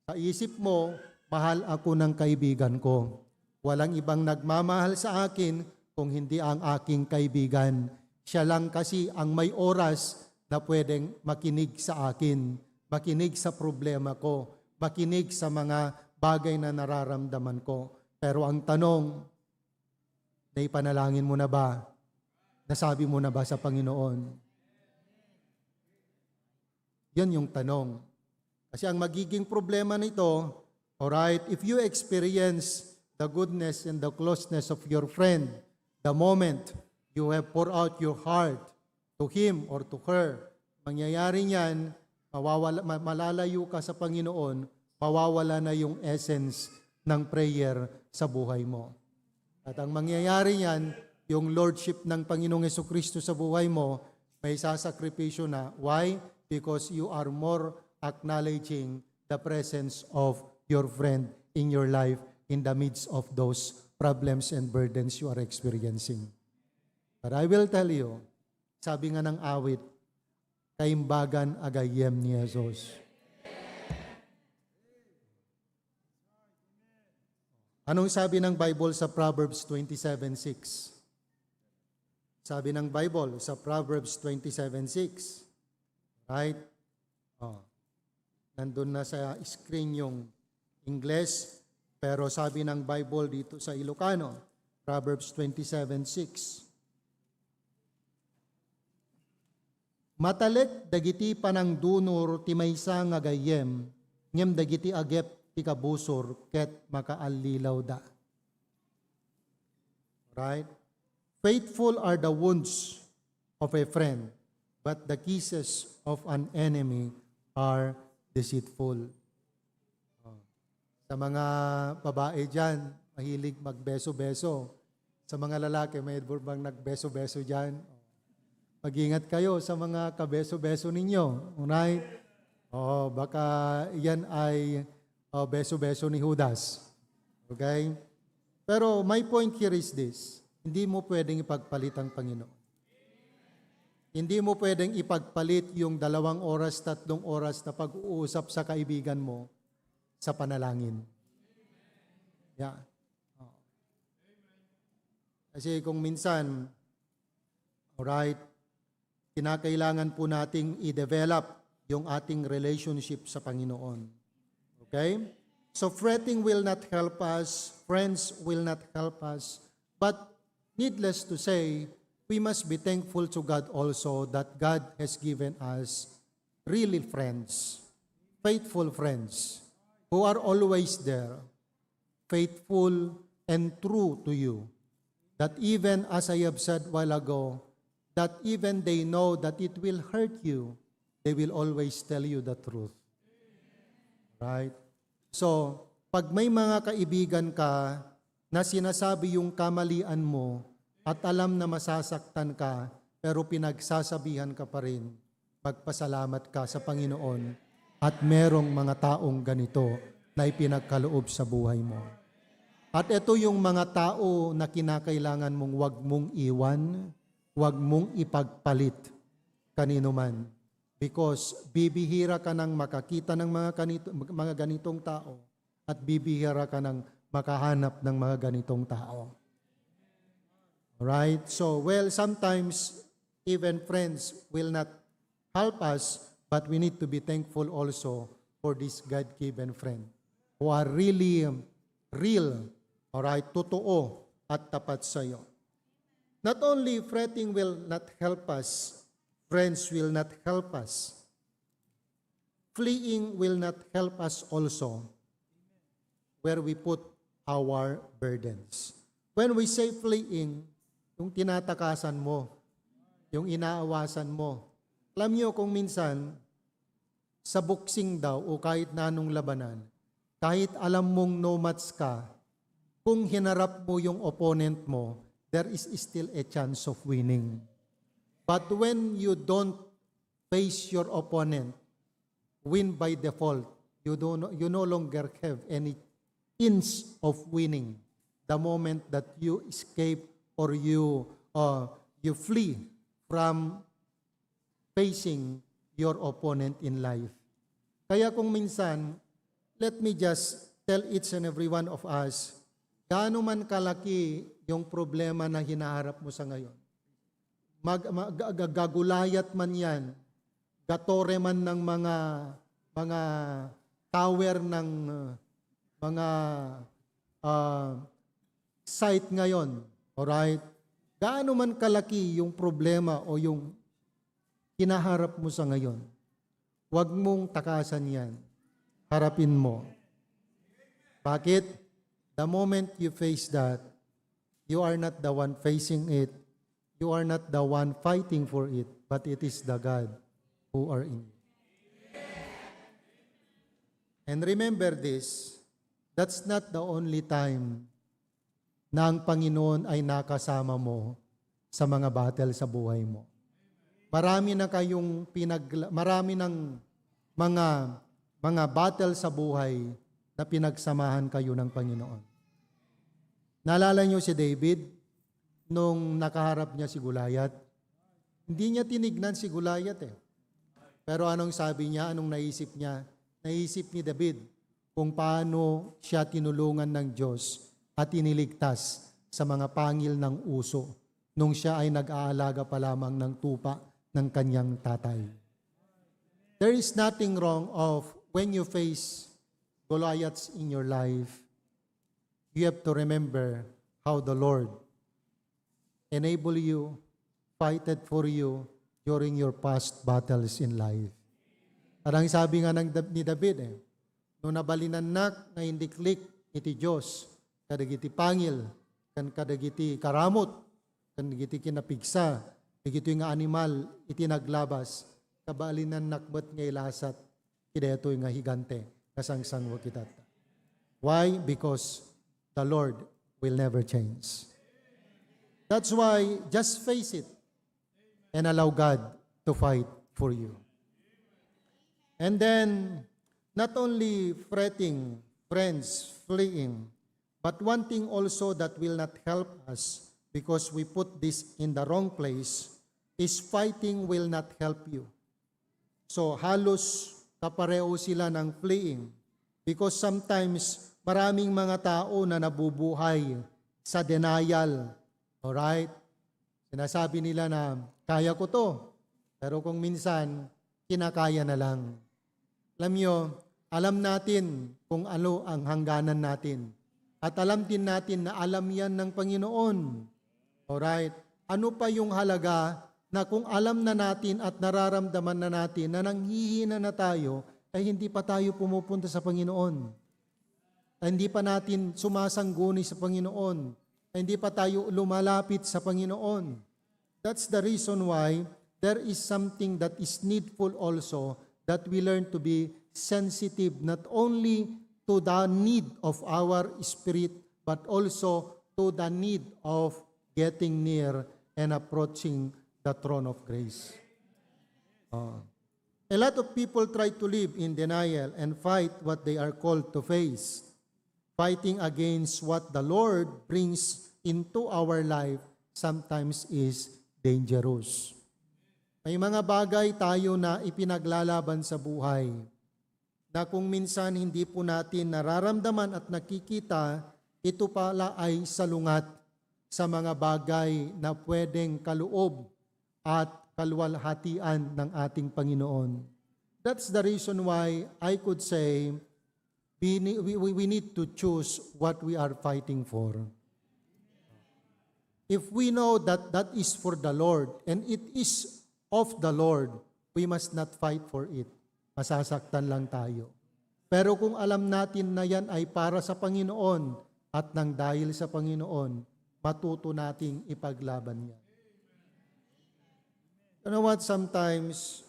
sa isip mo, mahal ako ng kaibigan ko. Walang ibang nagmamahal sa akin kung hindi ang aking kaibigan. Siya lang kasi ang may oras na pwedeng makinig sa akin, makinig sa problema ko, makinig sa mga bagay na nararamdaman ko. Pero ang tanong, naipanalangin mo na ba? Nasabi mo na ba sa Panginoon? Yan yung tanong. Kasi ang magiging problema nito, alright, if you experience the goodness and the closeness of your friend, the moment you have poured out your heart to him or to her, mangyayari niyan, mawawala, ma-, malalayo ka sa Panginoon, mawawala na yung essence ng prayer sa buhay mo. At ang mangyayari niyan, yung lordship ng Panginoong Jesucristo sa buhay mo, May sasakripisyo na. Why? Because you are more acknowledging the presence of your friend in your life in the midst of those problems and burdens you are experiencing. But I will tell you, sabi nga ng awit, "Kaimbagan a gayyem ni Jesus." Anong sabi ng Bible sa Proverbs twenty-seven six? Sabi ng Bible sa Proverbs twenty-seven six, right? Oh. Nandun na sa screen yung Ingles, pero sabi ng Bible dito sa Ilocano, Proverbs twenty-seven six, "Matalek dagiti panangdunor ti maysa nga gayyem, ngem dagiti agep ti kabusor ket makaallilawda." Right? "Faithful are the wounds of a friend, but the kisses of an enemy are deceitful." Oh. Sa mga babae dyan, mahilig magbeso-beso. Sa mga lalaki, may bang nagbeso-beso dyan? Mag-ingat kayo sa mga kabeso-beso ninyo. Alright? Oh, baka yan ay, oh, beso-beso ni Judas. Okay? Pero my point here is this. Hindi mo pwedeng ipagpalit ang Panginoon. Hindi mo pwedeng ipagpalit yung dalawang oras, tatlong oras na pag-uusap sa kaibigan mo sa panalangin. Yeah. Oh. Kasi kung minsan, alright, kinakailangan po nating i-develop yung ating relationship sa Panginoon. Okay? So fretting will not help us, friends will not help us, but needless to say, we must be thankful to God also that God has given us really friends, faithful friends, who are always there, faithful and true to you. That even as I have said while ago, that even they know that it will hurt you, they will always tell you the truth. Right? So, pag may mga kaibigan ka na sinasabi yung kamalian mo at alam na masasaktan ka, pero pinagsasabihan ka pa rin, magpasalamat ka sa Panginoon at merong mga taong ganito na ipinagkaloob sa buhay mo. At ito yung mga tao na kinakailangan mong wag mong iwan, wag mong ipagpalit kanino man. Because bibihira ka nang makakita ng mga, kanito, mga ganitong tao at bibihira ka nang makahanap ng mga ganitong tao. Alright? So, well, sometimes even friends will not help us, but we need to be thankful also for this God-given friend who are really, um, real, alright, totoo at tapat sa iyo. Not only fretting will not help us, friends will not help us. Fleeing will not help us also where we put our burdens. When we say fleeing, yung tinatakasan mo, yung inaawasan mo. Alam niyo kung minsan, sa boxing daw o kahit na anong labanan, kahit alam mong no match ka, kung hinarap mo yung opponent mo, there is still a chance of winning. But when you don't face your opponent, win by default, you, do no, you no longer have any inch of winning the moment that you escape or you, uh, you flee from facing your opponent in life. Kaya kung minsan, let me just tell each and every one of us, gaano man kalaki yung problema na hinaharap mo sa ngayon, mag, mag, ga- ga- gagulayat man yan, gatore man ng mga, mga tower ng, uh, mga, uh, site ngayon, alright? Gaano man kalaki yung problema o yung hinaharap mo sa ngayon, wag mong takasan yan. Harapin mo. Bakit? The moment you face that, you are not the one facing it. You are not the one fighting for it, but it is the God who are in you. And remember this, that's not the only time na ang Panginoon ay nakasama mo sa mga battle sa buhay mo. Marami na kayong pinag-, marami ng mga, mga battle sa buhay na pinagsamahan kayo ng Panginoon. Naalala niyo si David nung nakaharap niya si Goliath? Hindi niya tinignan si Goliath eh. Pero anong sabi niya? Anong naisip niya? Naisip ni David kung paano siya tinulungan ng Diyos at iniligtas sa mga pangil ng uso nung siya ay nag-aalaga pa lamang ng tupa ng kanyang tatay. There is nothing wrong of when you face Goliaths in your life, you have to remember how the Lord enable you, fighted for you during your past battles in life. At ang sabi nga ng Dab-, ni David, eh, "No nabalinannak nga indiklik iti Dios, kadagiti pangil, ken kadagiti karamut, ken dagiti kinapigsa, dagitoy nga animal iti naglabas, kabalinannak met nga ilasat iti daytoy nga higante nga sangsango kita." Why? Because the Lord will never change. That's why just face it and allow God to fight for you. And then, not only fretting, friends, fleeing, but one thing also that will not help us because we put this in the wrong place is fighting will not help you. So, halos kapareho sila ng fleeing because sometimes maraming mga tao na nabubuhay sa denial. Alright? Sinasabi nila na, "Kaya ko to." Pero kung minsan, kinakaya na lang. Alam nyo, alam natin kung ano ang hangganan natin. At alam din natin na alam yan ng Panginoon. Alright? Ano pa yung halaga na kung alam na natin at nararamdaman na natin na nanghihina na tayo, ay hindi pa tayo pumupunta sa Panginoon? Ay hindi pa natin sumasangguni sa Panginoon? Ay hindi pa tayo lumalapit sa Panginoon? That's the reason why there is something that is needful also, that we learn to be sensitive not only to the need of our spirit, but also to the need of getting near and approaching the throne of grace. Ah. A lot of people try to live in denial and fight what they are called to face. Fighting against what the Lord brings into our life sometimes is dangerous. May mga bagay tayo na ipinaglalaban sa buhay na kung minsan hindi po natin nararamdaman at nakikita, ito pala ay salungat sa mga bagay na pwedeng kaloob at kaluwalhatian ng ating Panginoon. That's the reason why I could say we ne-, we, we, we need to choose what we are fighting for. If we know that that is for the Lord and it is of the Lord, we must not fight for it. Masasaktan lang tayo. Pero kung alam natin na yan ay para sa Panginoon at nang dahil sa Panginoon, matuto nating ipaglaban yan. You know what? Sometimes,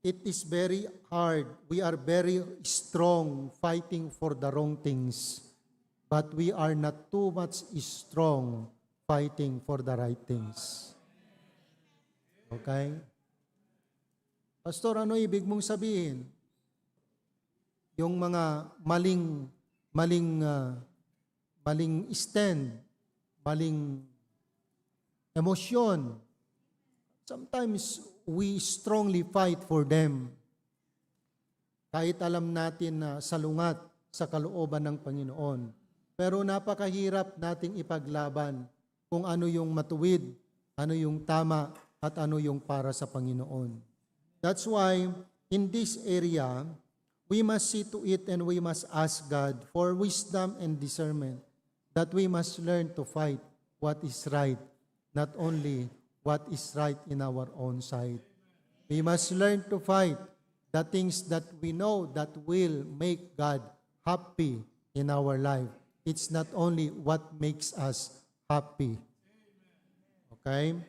it is very hard. We are very strong fighting for the wrong things, but we are not too much strong fighting for the right things. Okay? Pastor, ano ibig mong sabihin? Yung mga maling, maling, ah, maling stand, maling emosyon. Sometimes we strongly fight for them. Kahit alam natin na salungat sa kalooban ng Panginoon. Pero napakahirap nating ipaglaban kung ano yung matuwid, ano yung tama, at ano yung para sa Panginoon. That's why, in this area, we must see to it and we must ask God for wisdom and discernment, that we must learn to fight what is right, not only what is right in our own sight. We must learn to fight the things that we know that will make God happy in our life. It's not only what makes us happy. Okay?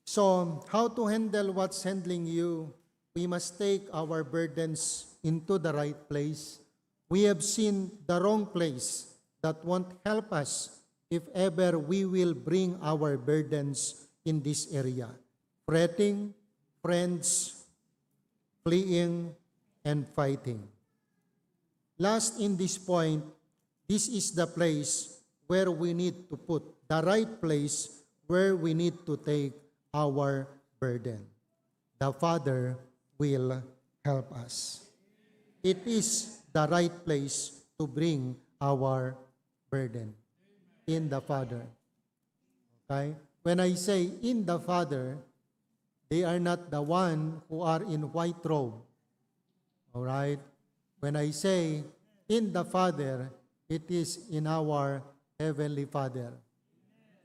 So, how to handle what's handling you? We must take our burdens into the right place. We have seen the wrong place that won't help us if ever we will bring our burdens in this area. Fretting, friends, fleeing, and fighting. Last in this point, this is the place where we need to put, the right place where we need to take our burden. The Father will help us. It is the right place to bring our burden in the Father. Okay? When I say in the Father, they are not the one who are in white robe. All right? When I say in the Father, it is in our Heavenly Father.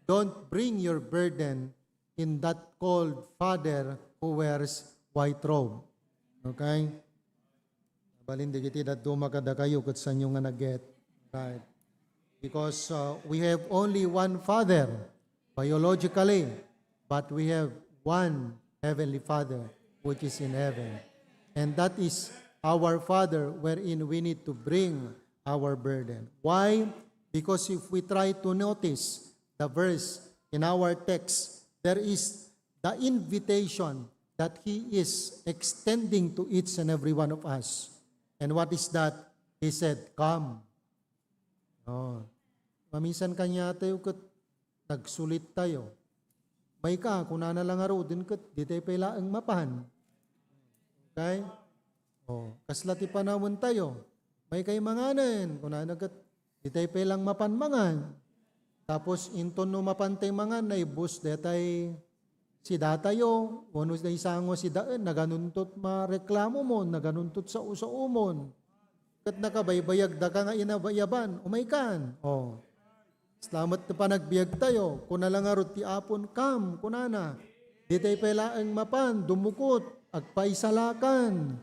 Don't bring your burden in that called Father who wears white robe. Okay? Balin dagiti dadduma kadakayo ket sanyo nga naget. Right. Because, uh, we have only one Father, biologically, but we have one Heavenly Father which is in heaven. And that is our Father wherein we need to bring our burden. Why? Because if we try to notice the verse in our text, there is the invitation that He is extending to each and every one of us. And what is that? He said, "Come." Oh. Maminsan kaniatayo ket nagsulit tayo. "Umayka," kunana la ngaruden ket di tayo pay laeng mapan. Okay? Oh, kasla ti panawen tayo. "Umayka manganen," kunana ket di tayo pay laeng mapan mangan. Tapos inton no mapan tay mangan, naibus detay sidatayo, wenno daysa nga sidaen, naganuntot mareklamo mon, naganuntot sao-sao mon. Ket nakabaybayag daka nga inabayaban, umaykan. Oh. Salamat ti panagbiag tayo. Kuna la ngarud ti Apon, "Come," kunana. Di tay pay laeng mapan, dumukot, agpaisalakan,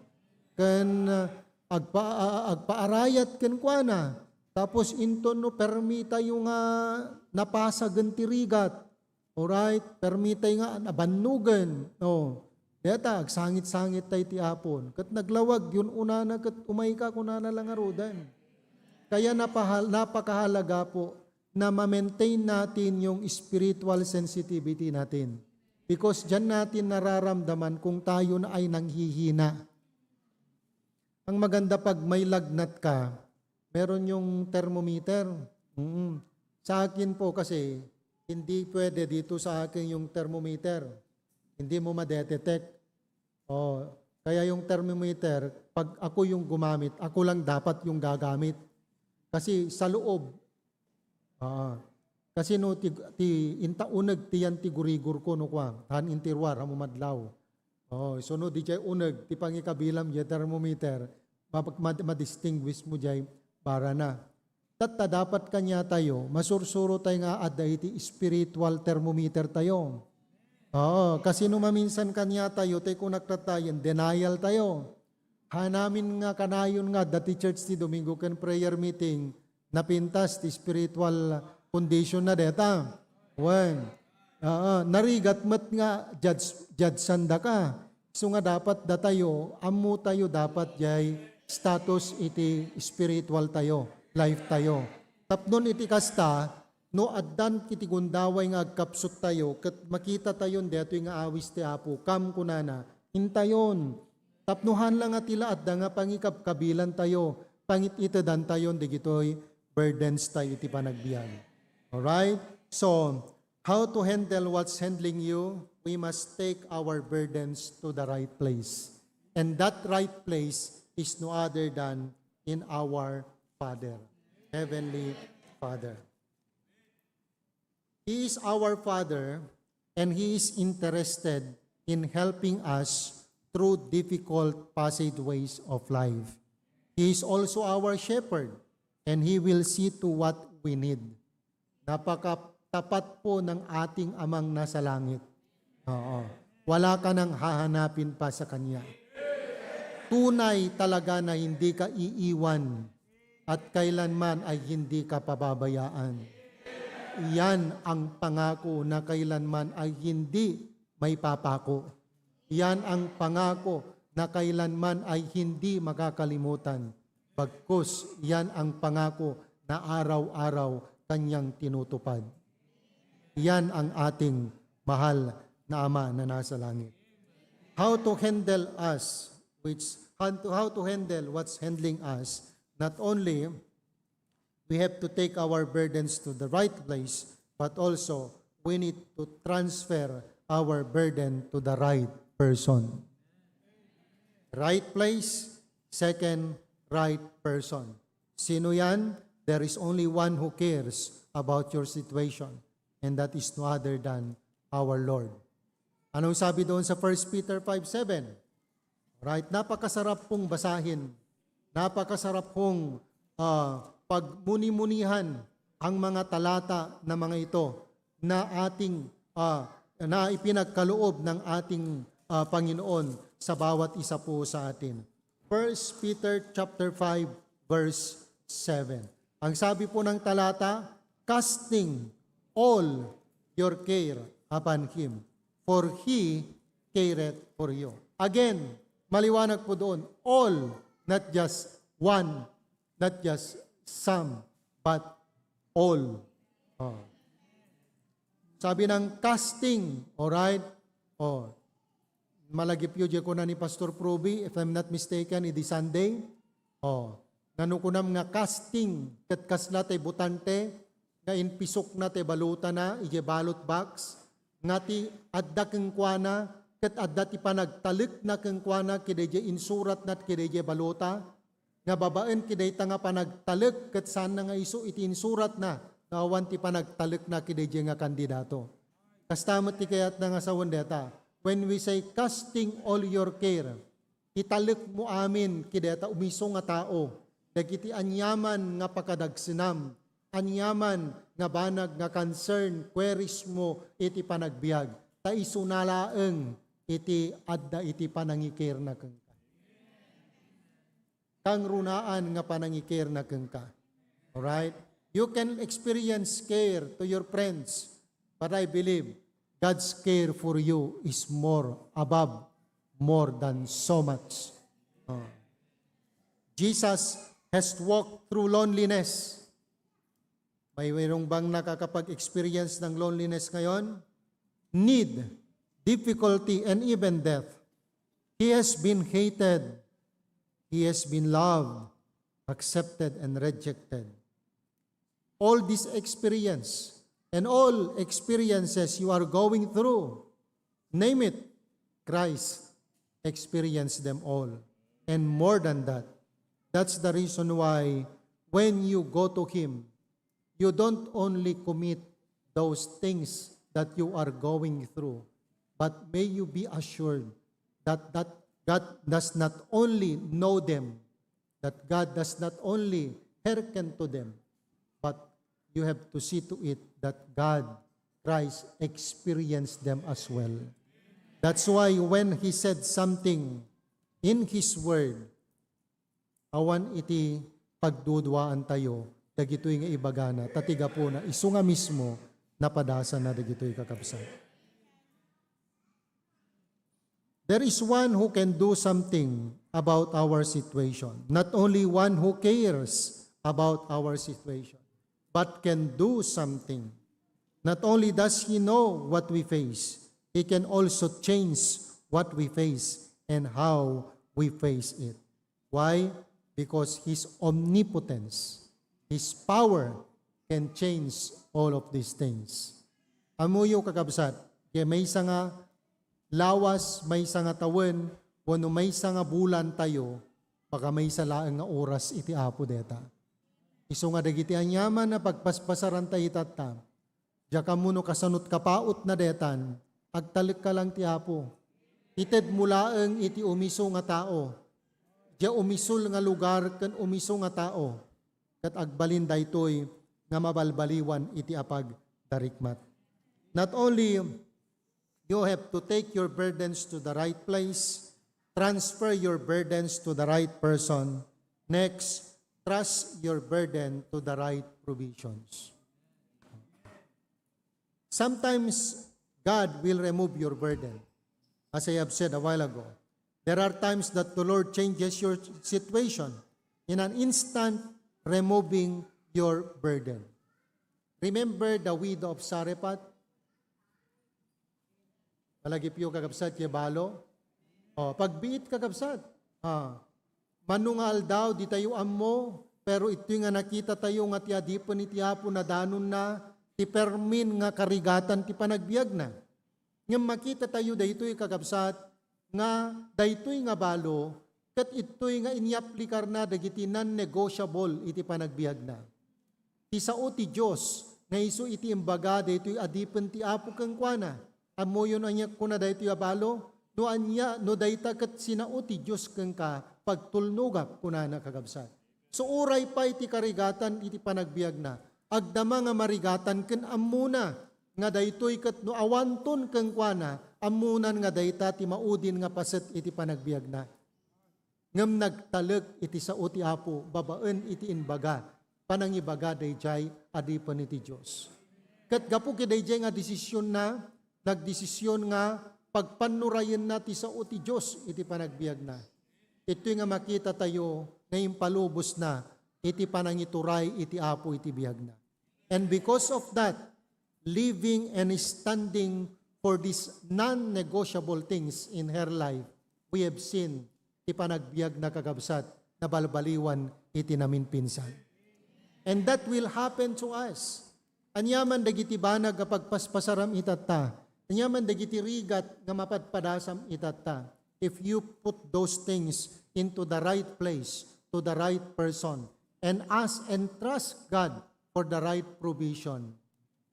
ken, ah, agpa-, ah, agpaarayat kenkuana. Tapos inton no permi tayo nga napasagen ti rigat, Alright, permi tay nga nabannugen. No. Deta, agsangit-sangit tay ti Apon. Ket naglawag, yun unana ket umayka, kunana la ngaruden. Kaya napahal-, napakahalaga po na ma-maintain natin yung spiritual sensitivity natin. Because diyan natin nararamdaman kung tayo na ay nanghihina. Ang maganda pag may lagnat ka, meron yung thermometer. Mm. Sa akin po kasi, hindi pwede dito sa akin yung thermometer. Hindi mo madetect. Oh, kaya yung thermometer, pag ako yung gumamit, ako lang dapat yung gagamit. Kasi sa loob, Ah. Kasi no, ti, ti, inta uneg ti yan ti gurigor ko, no, kwa, han inti ruar a madlaw. Oh, so no, di jay uneg ti pangikabilam jay thermometer, ma-, ma-, ma-distinguish mo jay barana. Tatta, dapat kaniatayo, masursuro tayo nga adda iti spiritual thermometer tayo. Oo, kasi no maminsan kaniatayo, tay kunak tattayen, denial tayo. Hanamin nga kanayon nga adda ti church ti Domingo ken prayer meeting, napintas ti spiritual condition na deta. Wen. Aa, narigat met nga judge, judgean daka. Isu nga dapat datayo, ammo tayo dapat jay status iti spiritual tayo, life tayo. Tapnon iti kasta, no addan iti gundaway nga agkapsut tayo, ket makita tayon daytoy nga awis ti Apo, kam kunana, intayon. Tapno han la nga ti la adda nga pangikabkabilan tayo, pangit-itedan tayon dagitoy burdens tayo iti panagbiag. Alright? So, how to handle what's handling you? We must take our burdens to the right place. And that right place is no other than in our Father, Heavenly Father. He is our Father, and He is interested in helping us through difficult passageways of life. He is also our shepherd, and He will see to what we need. Napakatapat po ng ating Amang nasa langit. Oo. Wala ka nang hahanapin pa sa Kanya. Tunay talaga na hindi ka iiwan at kailanman ay hindi ka pababayaan. Iyan ang pangako na kailanman ay hindi maipapako. Iyan ang pangako na kailanman ay hindi makakalimutan. Bagkus, iyan ang pangako na araw-araw kanyang tinutupad. Iyan ang ating mahal na Ama na nasa langit. how to handle us, which how to, how to handle what's handling us, not only we have to take our burdens to the right place, but also we need to transfer our burden to the right person. Right place, second, right person. Sino yan? There is only one who cares about your situation, and that is no other than our Lord. Anong sabi doon sa First Peter five seven? Right, napakasarap pong basahin. Napakasarap pong, ah, pagmuni-munihan ang mga talata na mga ito na ating, ah, na ipinagkaloob ng ating, ah, Panginoon sa bawat isa po sa atin. First Peter chapter five, verse seven. Ang sabi po ng talata, "Casting all your care upon Him, for He careth for you." Again, maliwanag po doon, all, not just one, not just some, but all. Oh. Sabi ng casting, alright? Oh. Malagipyo di kuna ni Pastor Proby, if I'm not mistaken, idi Sunday. Oh. Nano kunam nga casting, ket kasla tay butante, nga inpisokna tay balotana, idiay ballot box, nga ti adda kenkuana, ket adda ti panagtalekna kenkuana, kidaydiay insuratna, kidaydiay balota, nga babaen kidayta nga panagtalek ket saanna nga isu iti insuratna, nga awan ti panagtalekna kidaydiay nga kandidato. Kasta met ti kayatna nga sawen deta. When we say, "Casting all your care," italekmo amin kidayta umiso nga tao, dagiti aniaman nga pakadagsenam, aniaman nga banag nga concern, queries mo iti panagbiag, ta isuna laeng iti adda iti panangikerna kenka. Kangrunaan nga panangikerna kenka. Alright? You can experience care to your friends, but I believe God's care for you is more above, more than so much. Oh. Jesus has walked through loneliness. May mayroong bang nakakapag-experience ng loneliness ngayon? Need, difficulty, and even death. He has been hated. He has been loved, accepted, and rejected. All this experience and all experiences you are going through, name it, Christ experienced them all. And more than that, that's the reason why when you go to Him, you don't only commit those things that you are going through, but may you be assured that, that God does not only know them, that God does not only hearken to them, but you have to see to it that God, Christ, experienced them as well. That's why when He said something in His Word, awan iti pagduduaantayo dagitoy nga ibagana, ta ti gapuna, isu nga mismo, napadasanna dagitoy, kakabsat. There is one who can do something about our situation. Not only one who cares about our situation, but can do something. Not only does He know what we face, He can also change what we face and how we face it. Why? Because His omnipotence, His power can change all of these things. Ammoyo, kakabsat, kaya maysa nga lawas, maysa nga tawen, wenno maysa nga bulan tayo, baka maysa laeng nga oras iti Apo deta. Isu nga dagiti aniaman a pagbasbasaranta itatta, diak ammo no kasanot kapautna detan, agtalekka lang ti Apo. Itedmo laeng iti umiso nga tao, diay umisul nga lugar ken umiso nga tao, ket agbalin daytoy nga mabalbaliwan iti apagdarikmat. Not only you have to take your burdens to the right place, transfer your burdens to the right person. Next, trust your burden to the right provisions. Sometimes God will remove your burden. As I have said a while ago, there are times that the Lord changes your situation in an instant, removing your burden. Remember the widow of Zarephath? Malagipyo, kakabsat, diay balo. O, pagbiit, kakabsat. Ah, mano nga aldaw, ditayo ammo, pero itoy nga nakitatayo nga ti adipen iti Apo nadanonna ti permin nga karigatan ti panagbiagna. Ngem makitatayo daytoy, kakabsat, nga daytoy nga balo, ket itoy nga inyaplikarna dagiti non-negotiable iti panagbiagna. Ti sao ti Dios nga isu iti imbaga daytoy adipen ti Apo kenkuana. Ammoyon ania kuna daytoy a balo? No ania, no dayta ket sinao ti Dios kenka, pagtulnogak, kunana, kakabsat. So, uray pay ti karigatan iti panagbiagna, agdama nga marigatan ken ammona nga daytoy ket no awanton kenkuana, ammonan nga dayta ti maudin nga paset iti panagbiagna. Ngem nagtalek iti sao ti Apo babaen iti imbaga, panangibaga daydiay adipen iti Dios. Ket gapu kadaydiay nga desisionna, nagdesisyon nga pagpannurayenna ti sao ti Dios iti panagbiagna. Itoy nga makitatayo nga impalubosna iti panangituray iti Apo iti biagna. And because of that, living and standing for these non-negotiable things in her life, we have seen ti panagbiagna, kakabsat, nabalbaliwan iti naminpinsan. And that will happen to us. Aniaman dagiti banag nga pagpaspasaram itatta, aniaman dagiti rigat nga mapadpadasam itatta, if you put those things into the right place, to the right person, and ask and trust God for the right provision,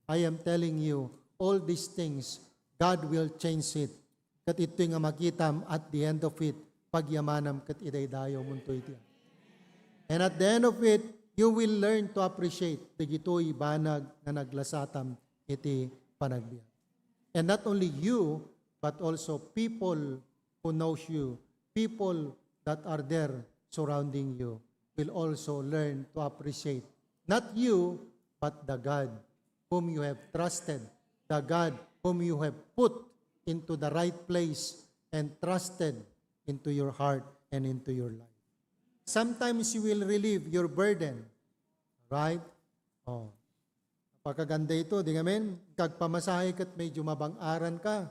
I am telling you, all these things, God will change it. Ket itoy nga makitam at the end of it, pagyamanam ket idaydayaw munto iti. And at the end of it, you will learn to appreciate dagitoy banag nga naglasatam iti panagbiag. And not only you, but also people who knows you, people that are there surrounding you will also learn to appreciate not you, but the God whom you have trusted, the God whom you have put into the right place and trusted into your heart and into your life. Sometimes you will relieve your burden, right? Oh. Napakaganda ito, di ngamin? Kagpamasahe ket medyo mabang-aran ka.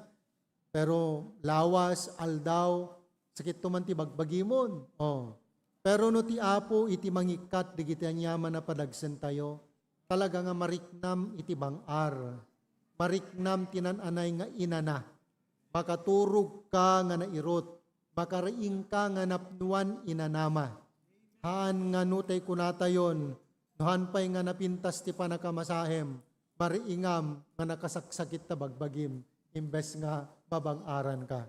Pero lawas, aldaw, sakit to man ti bagbagimon. Oh. Pero no ti Apo iti mangikkat digiti aniaman a padagsen tayo, talaga nga mariknam iti bang-ar. Mariknam ti nan-anay nga inana. Makaturog ka nga nairut. Makariing ka nga napnuan inanama. Haan nga no tay kunatayon, no han pay nga napintas ti panakamasahem, mariingam nga nakasaksakit ta bagbagim, imbes nga mabang-aran ka.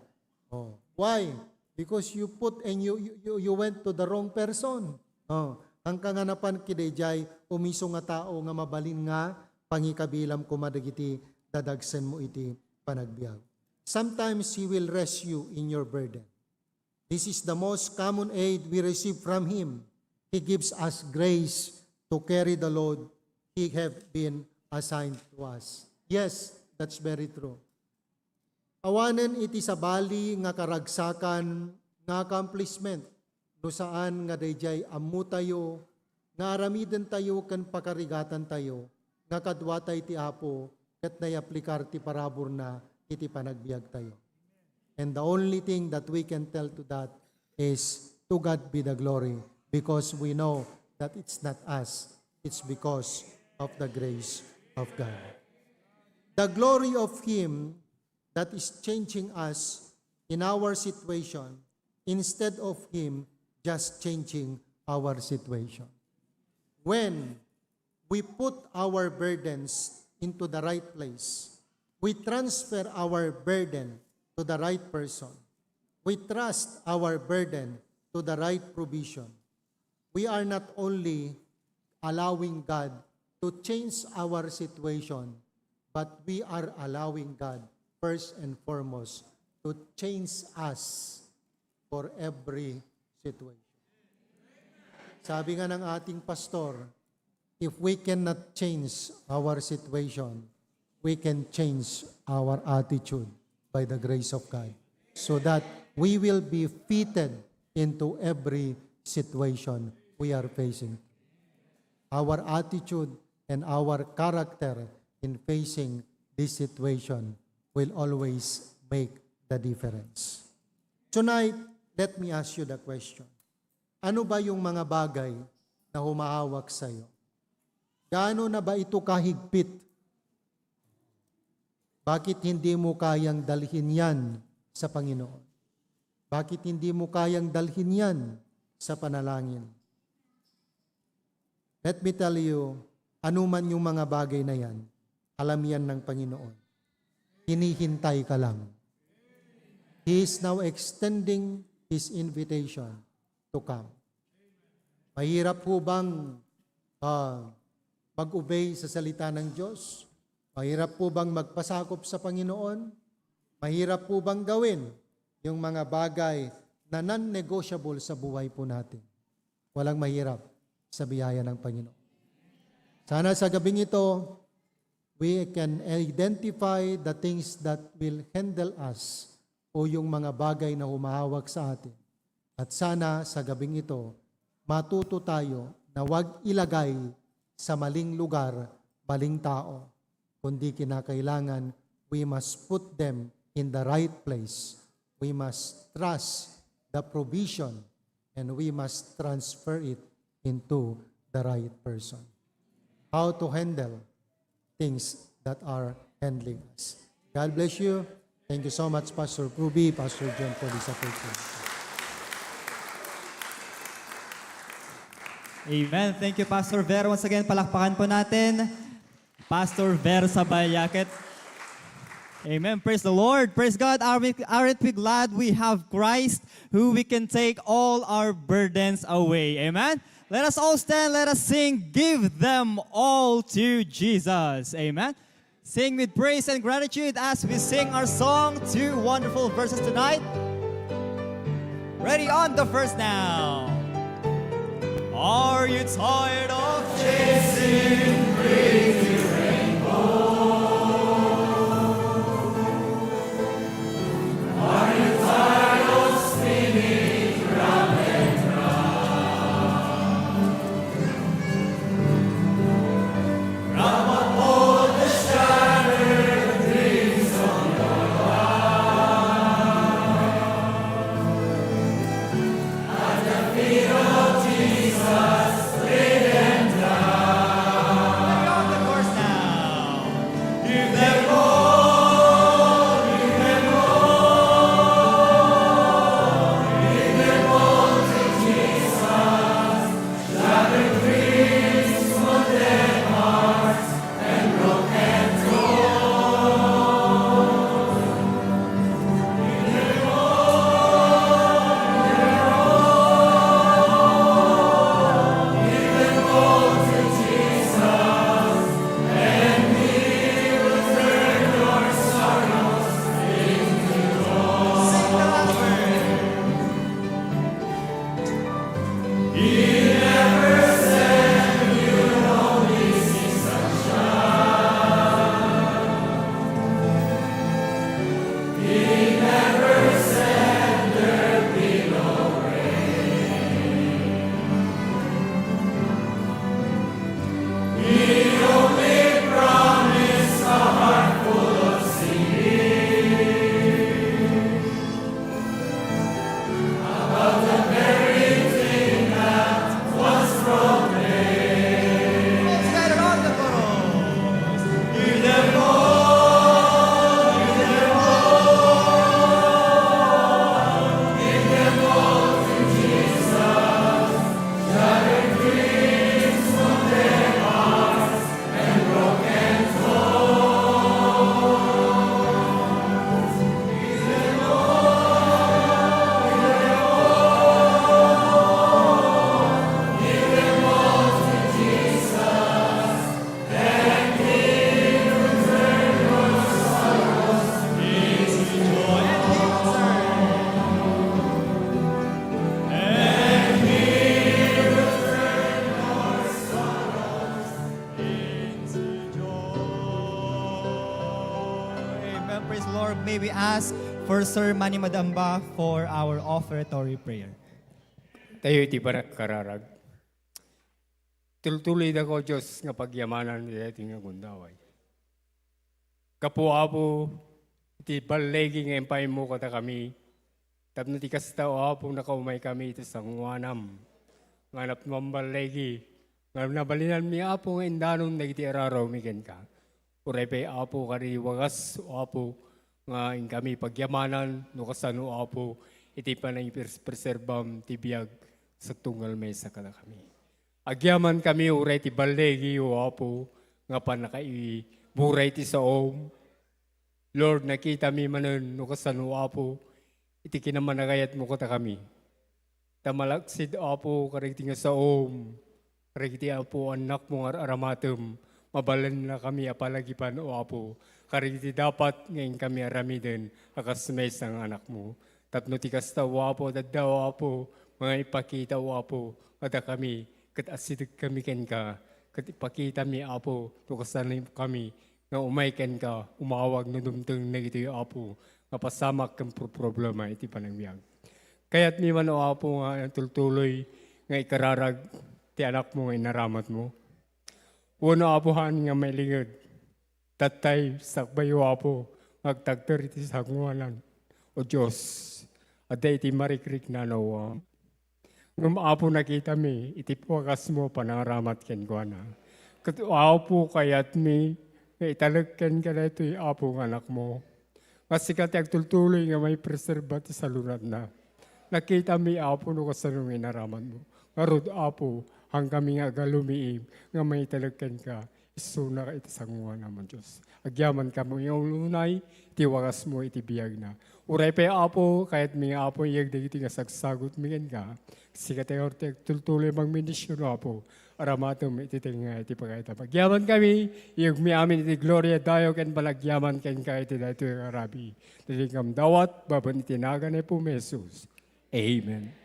Oh. Why? Because you put and you, you, you, you went to the wrong person. Oh. Hangka nga napan kidaydiay, umiso nga tao nga mabalin nga pangikabilam koma dagiti dadagsenmo iti panagbiag. Sometimes He will rest you in your burden. This is the most common aid we receive from Him. He gives us grace to carry the load He have been assigned to us. Yes, that's very true. Awanen iti sabali nga karagsakan nga accomplishment, no saan nga daydiay ammotayo nga aramidentayo ken pakarigatantayo nga kaduatayo ti Apo ket nayaplikar ti paraburna iti panagbiagtayo. And the only thing that we can tell to that is, "To God be the glory," because we know that it's not us, it's because of the grace of God. The glory of Him that is changing us in our situation instead of Him just changing our situation. When we put our burdens into the right place, we transfer our burden to the right person, we trust our burden to the right provision, we are not only allowing God to change our situation, but we are allowing God, first and foremost, to change us for every situation. Sabi nga ng ating pastor, if we cannot change our situation, we can change our attitude by the grace of God, so that we will be fitted into every situation we are facing. Our attitude and our character in facing this situation will always make the difference. Tonight, let me ask you the question. Ano ba yung mga bagay na humahawak sa'yo? Gaano na ba ito kahigpit? Bakit hindi mo kayang dalhin yan sa Panginoon? Bakit hindi mo kayang dalhin yan sa panalangin? Let me tell you, anuman yung mga bagay na yan, alam yan ng Panginoon. Hinihintay ka lang. He is now extending His invitation to come. Mahirap po bang, ah, mag-obey sa salita ng Diyos? Mahirap po bang magpasakop sa Panginoon? Mahirap po bang gawin yung mga bagay na non-negotiable sa buhay po natin? Walang mahirap sa biyaya ng Panginoon. Sana sa gabing ito, we can identify the things that will handle us o yung mga bagay na humahawak sa atin. At sana sa gabing ito, matuto tayo na huwag ilagay sa maling lugar, maling tao, kundi kinakailangan we must put them in the right place. We must trust the provision and we must transfer it into the right person. How to handle things that are handling us. God bless you. Thank you so much, Pastor Ruby, Pastor John, for this opportunity. Amen. Thank you, Pastor Ver. Once again, palakpakan po natin Pastor Ver Sabayakit. Amen. Praise the Lord. Praise God. Are we, aren't we glad we have Christ who we can take all our burdens away? Amen. Let us all stand. Let us sing, "Give Them All to Jesus." Amen. Sing with praise and gratitude as we sing our song, two wonderful verses tonight. Ready on the first now. Are you tired of chasing pretty rainbows? Are you tired of spinning round and round? Wrap up all the shattered dreams of your life. At the feet of Jesus, lay them down. Let me off the chorus now. Give them all, give them all, give them all to Jesus. Amen. Praise the Lord. May we ask for Sir Manny Madamba for our offertory prayer. Tayo iti panagkararag. Tultuloydaka, O Dios, nga pagyamanan daytoy nga gundaway. Gapu, Apo, iti balligi nga impaaymo kadakami, Tapno ti kasta, O Apo, nakaumaykami iti sangoanam. Nga napno mamballigi, nga nabalinanmi, Apo, nga indanon dagiti ararawmi kenka. Uray pay, Apo, kadi wagas, O Apo, nga inkami pagyamanan, no kasano, Apo, iti panangipres-, preserbam ti biag sa tunggal maysa kadakami. Agyamankami uray ti balligi, O Apo, nga pannakaiburay ti saom. Lord, nakitami manen no kasano, Apo, iti kinamanagayatmo kadakami. Ta malaksid, Apo, kadagiti nga saom, kadagiti, Apo, annakmo nga ar-aramatem, mabalennakami a palagipan, O Apo, kadagiti dapat nga inkami aramiden a kas maysa nga anakmo. Tapno ti kasta, O Apo, adda, O Apo, nga ipakita, O Apo, kadakami, ket asidekkami kenka, ket ipakitami, Apo, no kasano kami nga umay kenka, umawag no dumteng dagitoy, Apo, nga pasamak ken pro-, problema iti panagbiag. Kayatmi man, O Apo, nga tultuloy nga ikararag ti anakmo nga inaramatmo. Wenno, Apo, haan nga mailinged. Tattay, sakbayo, Apo, nga agtagter iti sangoanan. O Dios, adda iti marikriknanaw. Ngem, Apo, nakitami iti wagasmo a panangaramat kenkuana. Ket, Apo, kayatmi nga italek kenka daytoy, Apo, nga anakmo. Nga sika ti agtultuloy nga maipreserba ti salunatna. Nakitami, Apo, no kasano nga inaramatmo. Ngarud, Apo, haankami nga agalumiim nga maitalek kenka. Isuna iti sangoanam, O Dios. Agyamankami nga unay ti wagasmo iti biagna. Uray pay, Apo, kayatmi nga, Apo, iyeg dagiti nga sagsagutmi kenka. Sika ti agtultuloy mangbendision, Apo. Aramatem iti tengnga iti pagaytam. Agyamankami, iyegmi amin iti gloria, dayaw ken panagyaman kenka iti daytoy nga rabii. Iti kamdawat, babaen iti nagan ni Apo Jesus. Amen.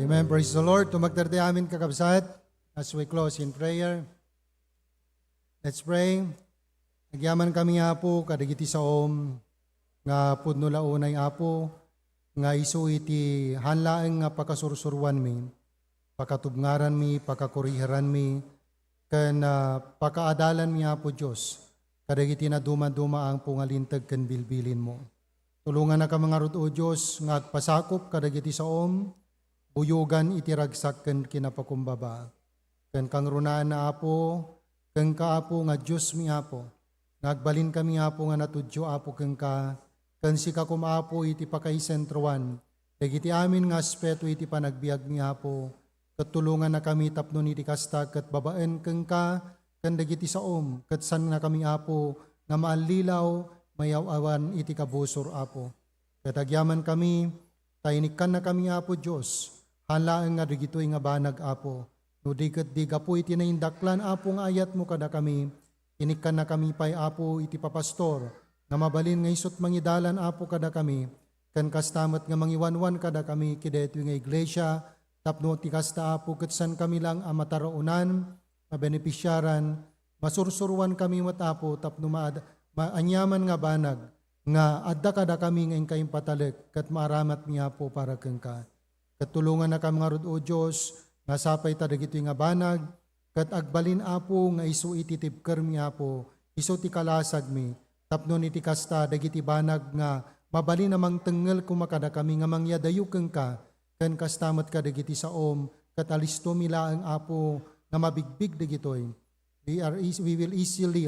Amen. Praise the Lord. Tumagder ti amin, kakabsat. As we close in prayer, let's pray. Agyamankami, Apo, kadagiti saom nga pudno la unay, Apo, nga isu iti haan laeng nga pakasursuruanmi, pakatubngaranmi, pakakuriheranmi, ken, ah, pakaadalanmi, Apo Dios, kadagiti nadumaduma, Apo, nga linteg ken bilbilinmo. Tulongannakami ngarud, O Dios, nga agpasakop kadagiti saom, buyogan iti ragsak ken kinapakumbaba. Ken kangrunaanna, Apo, kenka, Apo, nga Diosmi, Apo, nga agbalinkami, Apo, nga natudyo, Apo, kenka, ken sika koma, Apo, iti pakaisentroan dagiti amin nga aspeto iti panagbiagmi, Apo, ket tulongannakami tapno iti kasta ket babaen kenka ken dagiti saom, ket saannakami, Apo, nga maallilaw, mayaw-awan iti kabusor, Apo. Ket agyamankami, ta inikkannakami, Apo Dios, haan laeng nga dagitoy nga banag, Apo. No di ket di gapu iti naindaklan, Apo, nga ayatmo kadakami, inikkannakami pay, Apo, iti papastor nga mabalin nga isut' mangidalan, Apo, kadakami, ken kasta met nga mangiwanwan kadakami iti daytoy nga iglesia, tapno ti kasta, Apo, ket saankami lang a mataraonan, mabenepisiaran, masursuroankami met, Apo, tapno maad-, maanyaman nga banag nga adda kadakami nga inka impatalek ket maaramatmi, Apo, para kenka. Ket tulongannakami ngarud, O Dios, nga sapay ta dagitoy nga banag, ket agbalin, Apo, nga isu iti tibkermi, Apo, isu ti kalasagmi, tapno iti kasta dagiti banag nga mabalin a mangtengngel koma kadakami nga mangyadayo kenka, ken kasta met kadagiti saom, ket alistomi laeng, Apo, nga mabigbig dagitoy. We are eas-, we will easily,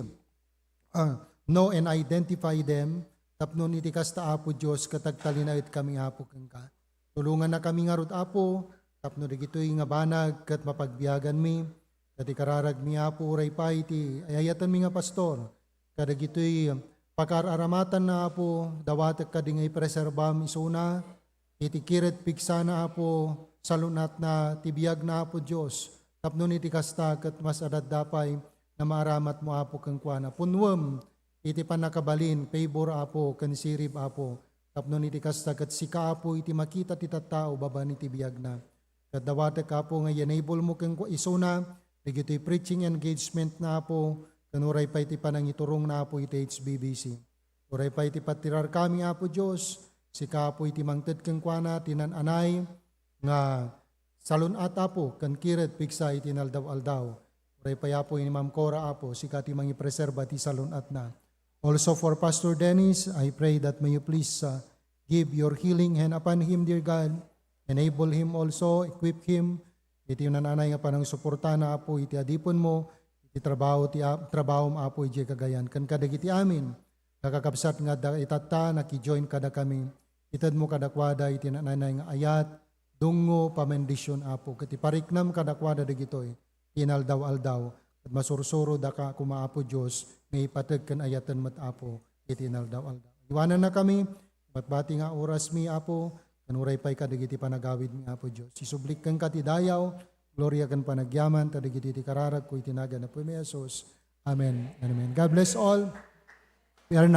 ah, know and identify them, tapno iti kasta, Apo Dios, ket agtalinaedkami, Apo, kenka. Tulongannakami ngarud, Apo, tapno dagitoy nga banag ket mapagbiaganmi, ket ikararagmi, Apo, uray pay ti ayayatenmi nga pastor, kadagitoy pakaar-aramatanna, Apo, dawatek kadi nga ipreserbam isuna, iti kired pigsana, Apo, salun-atna ti biagna, Apo Dios, tapno iti kasta ket mas adda pay nga maaramatmo, Apo, kenkuana. Punnuem iti pannakabalin, favor, Apo, ken sirib, Apo, tapno iti kasta ket sika, Apo, iti makita ti tattao babaen iti biagna. Ket dawatek, Apo, nga i-enable mo kenku-, isuna dagitoy preaching engagement na, Apo, ken uray pay ti panangiturong na, Apo, iti H B B C. Uray pay ti patirarkami, Apo Dios, sika, Apo, iti mangted kenkuana ti nan-anay nga salun-at, Apo, ken kired pigsa iti inaldaw-aldaw. Uray pay, Apo, ni Ma'am Cora, Apo, sika ti mangipreserba ti salun-atna. Also for Pastor Dennis, I pray that may you please, uh, give your healing hand upon him, dear God. Enable him also, equip him, iti nananay nga panangsuportana, Apo, iti adipenmo, iti trabaho ti a-, trabahom, Apo, idiay Cagayan. Ken kadagiti amin nga kakabsat nga adda itatta, naki-join kadakami, itedmo kadakuada iti nananay nga ayat, dungngo, pamendisyon, Apo, ket ipariknam kadakuada dagitoy ti inaldaw-aldaw, ket masursurodaka koma, Apo Dios, nga ipateg ken ayaten met, Apo, iti inaldaw-aldaw. Iwanannakami, batbati nga orasmi, Apo, ken uray pay kadagiti panagawidmi, Apo Dios. Isublik kenka ti dayaw, gloria ken panagyaman, ta dagiti ti kararagko iti nagan Apomi Jesus. Amen and amen. God bless all. We are now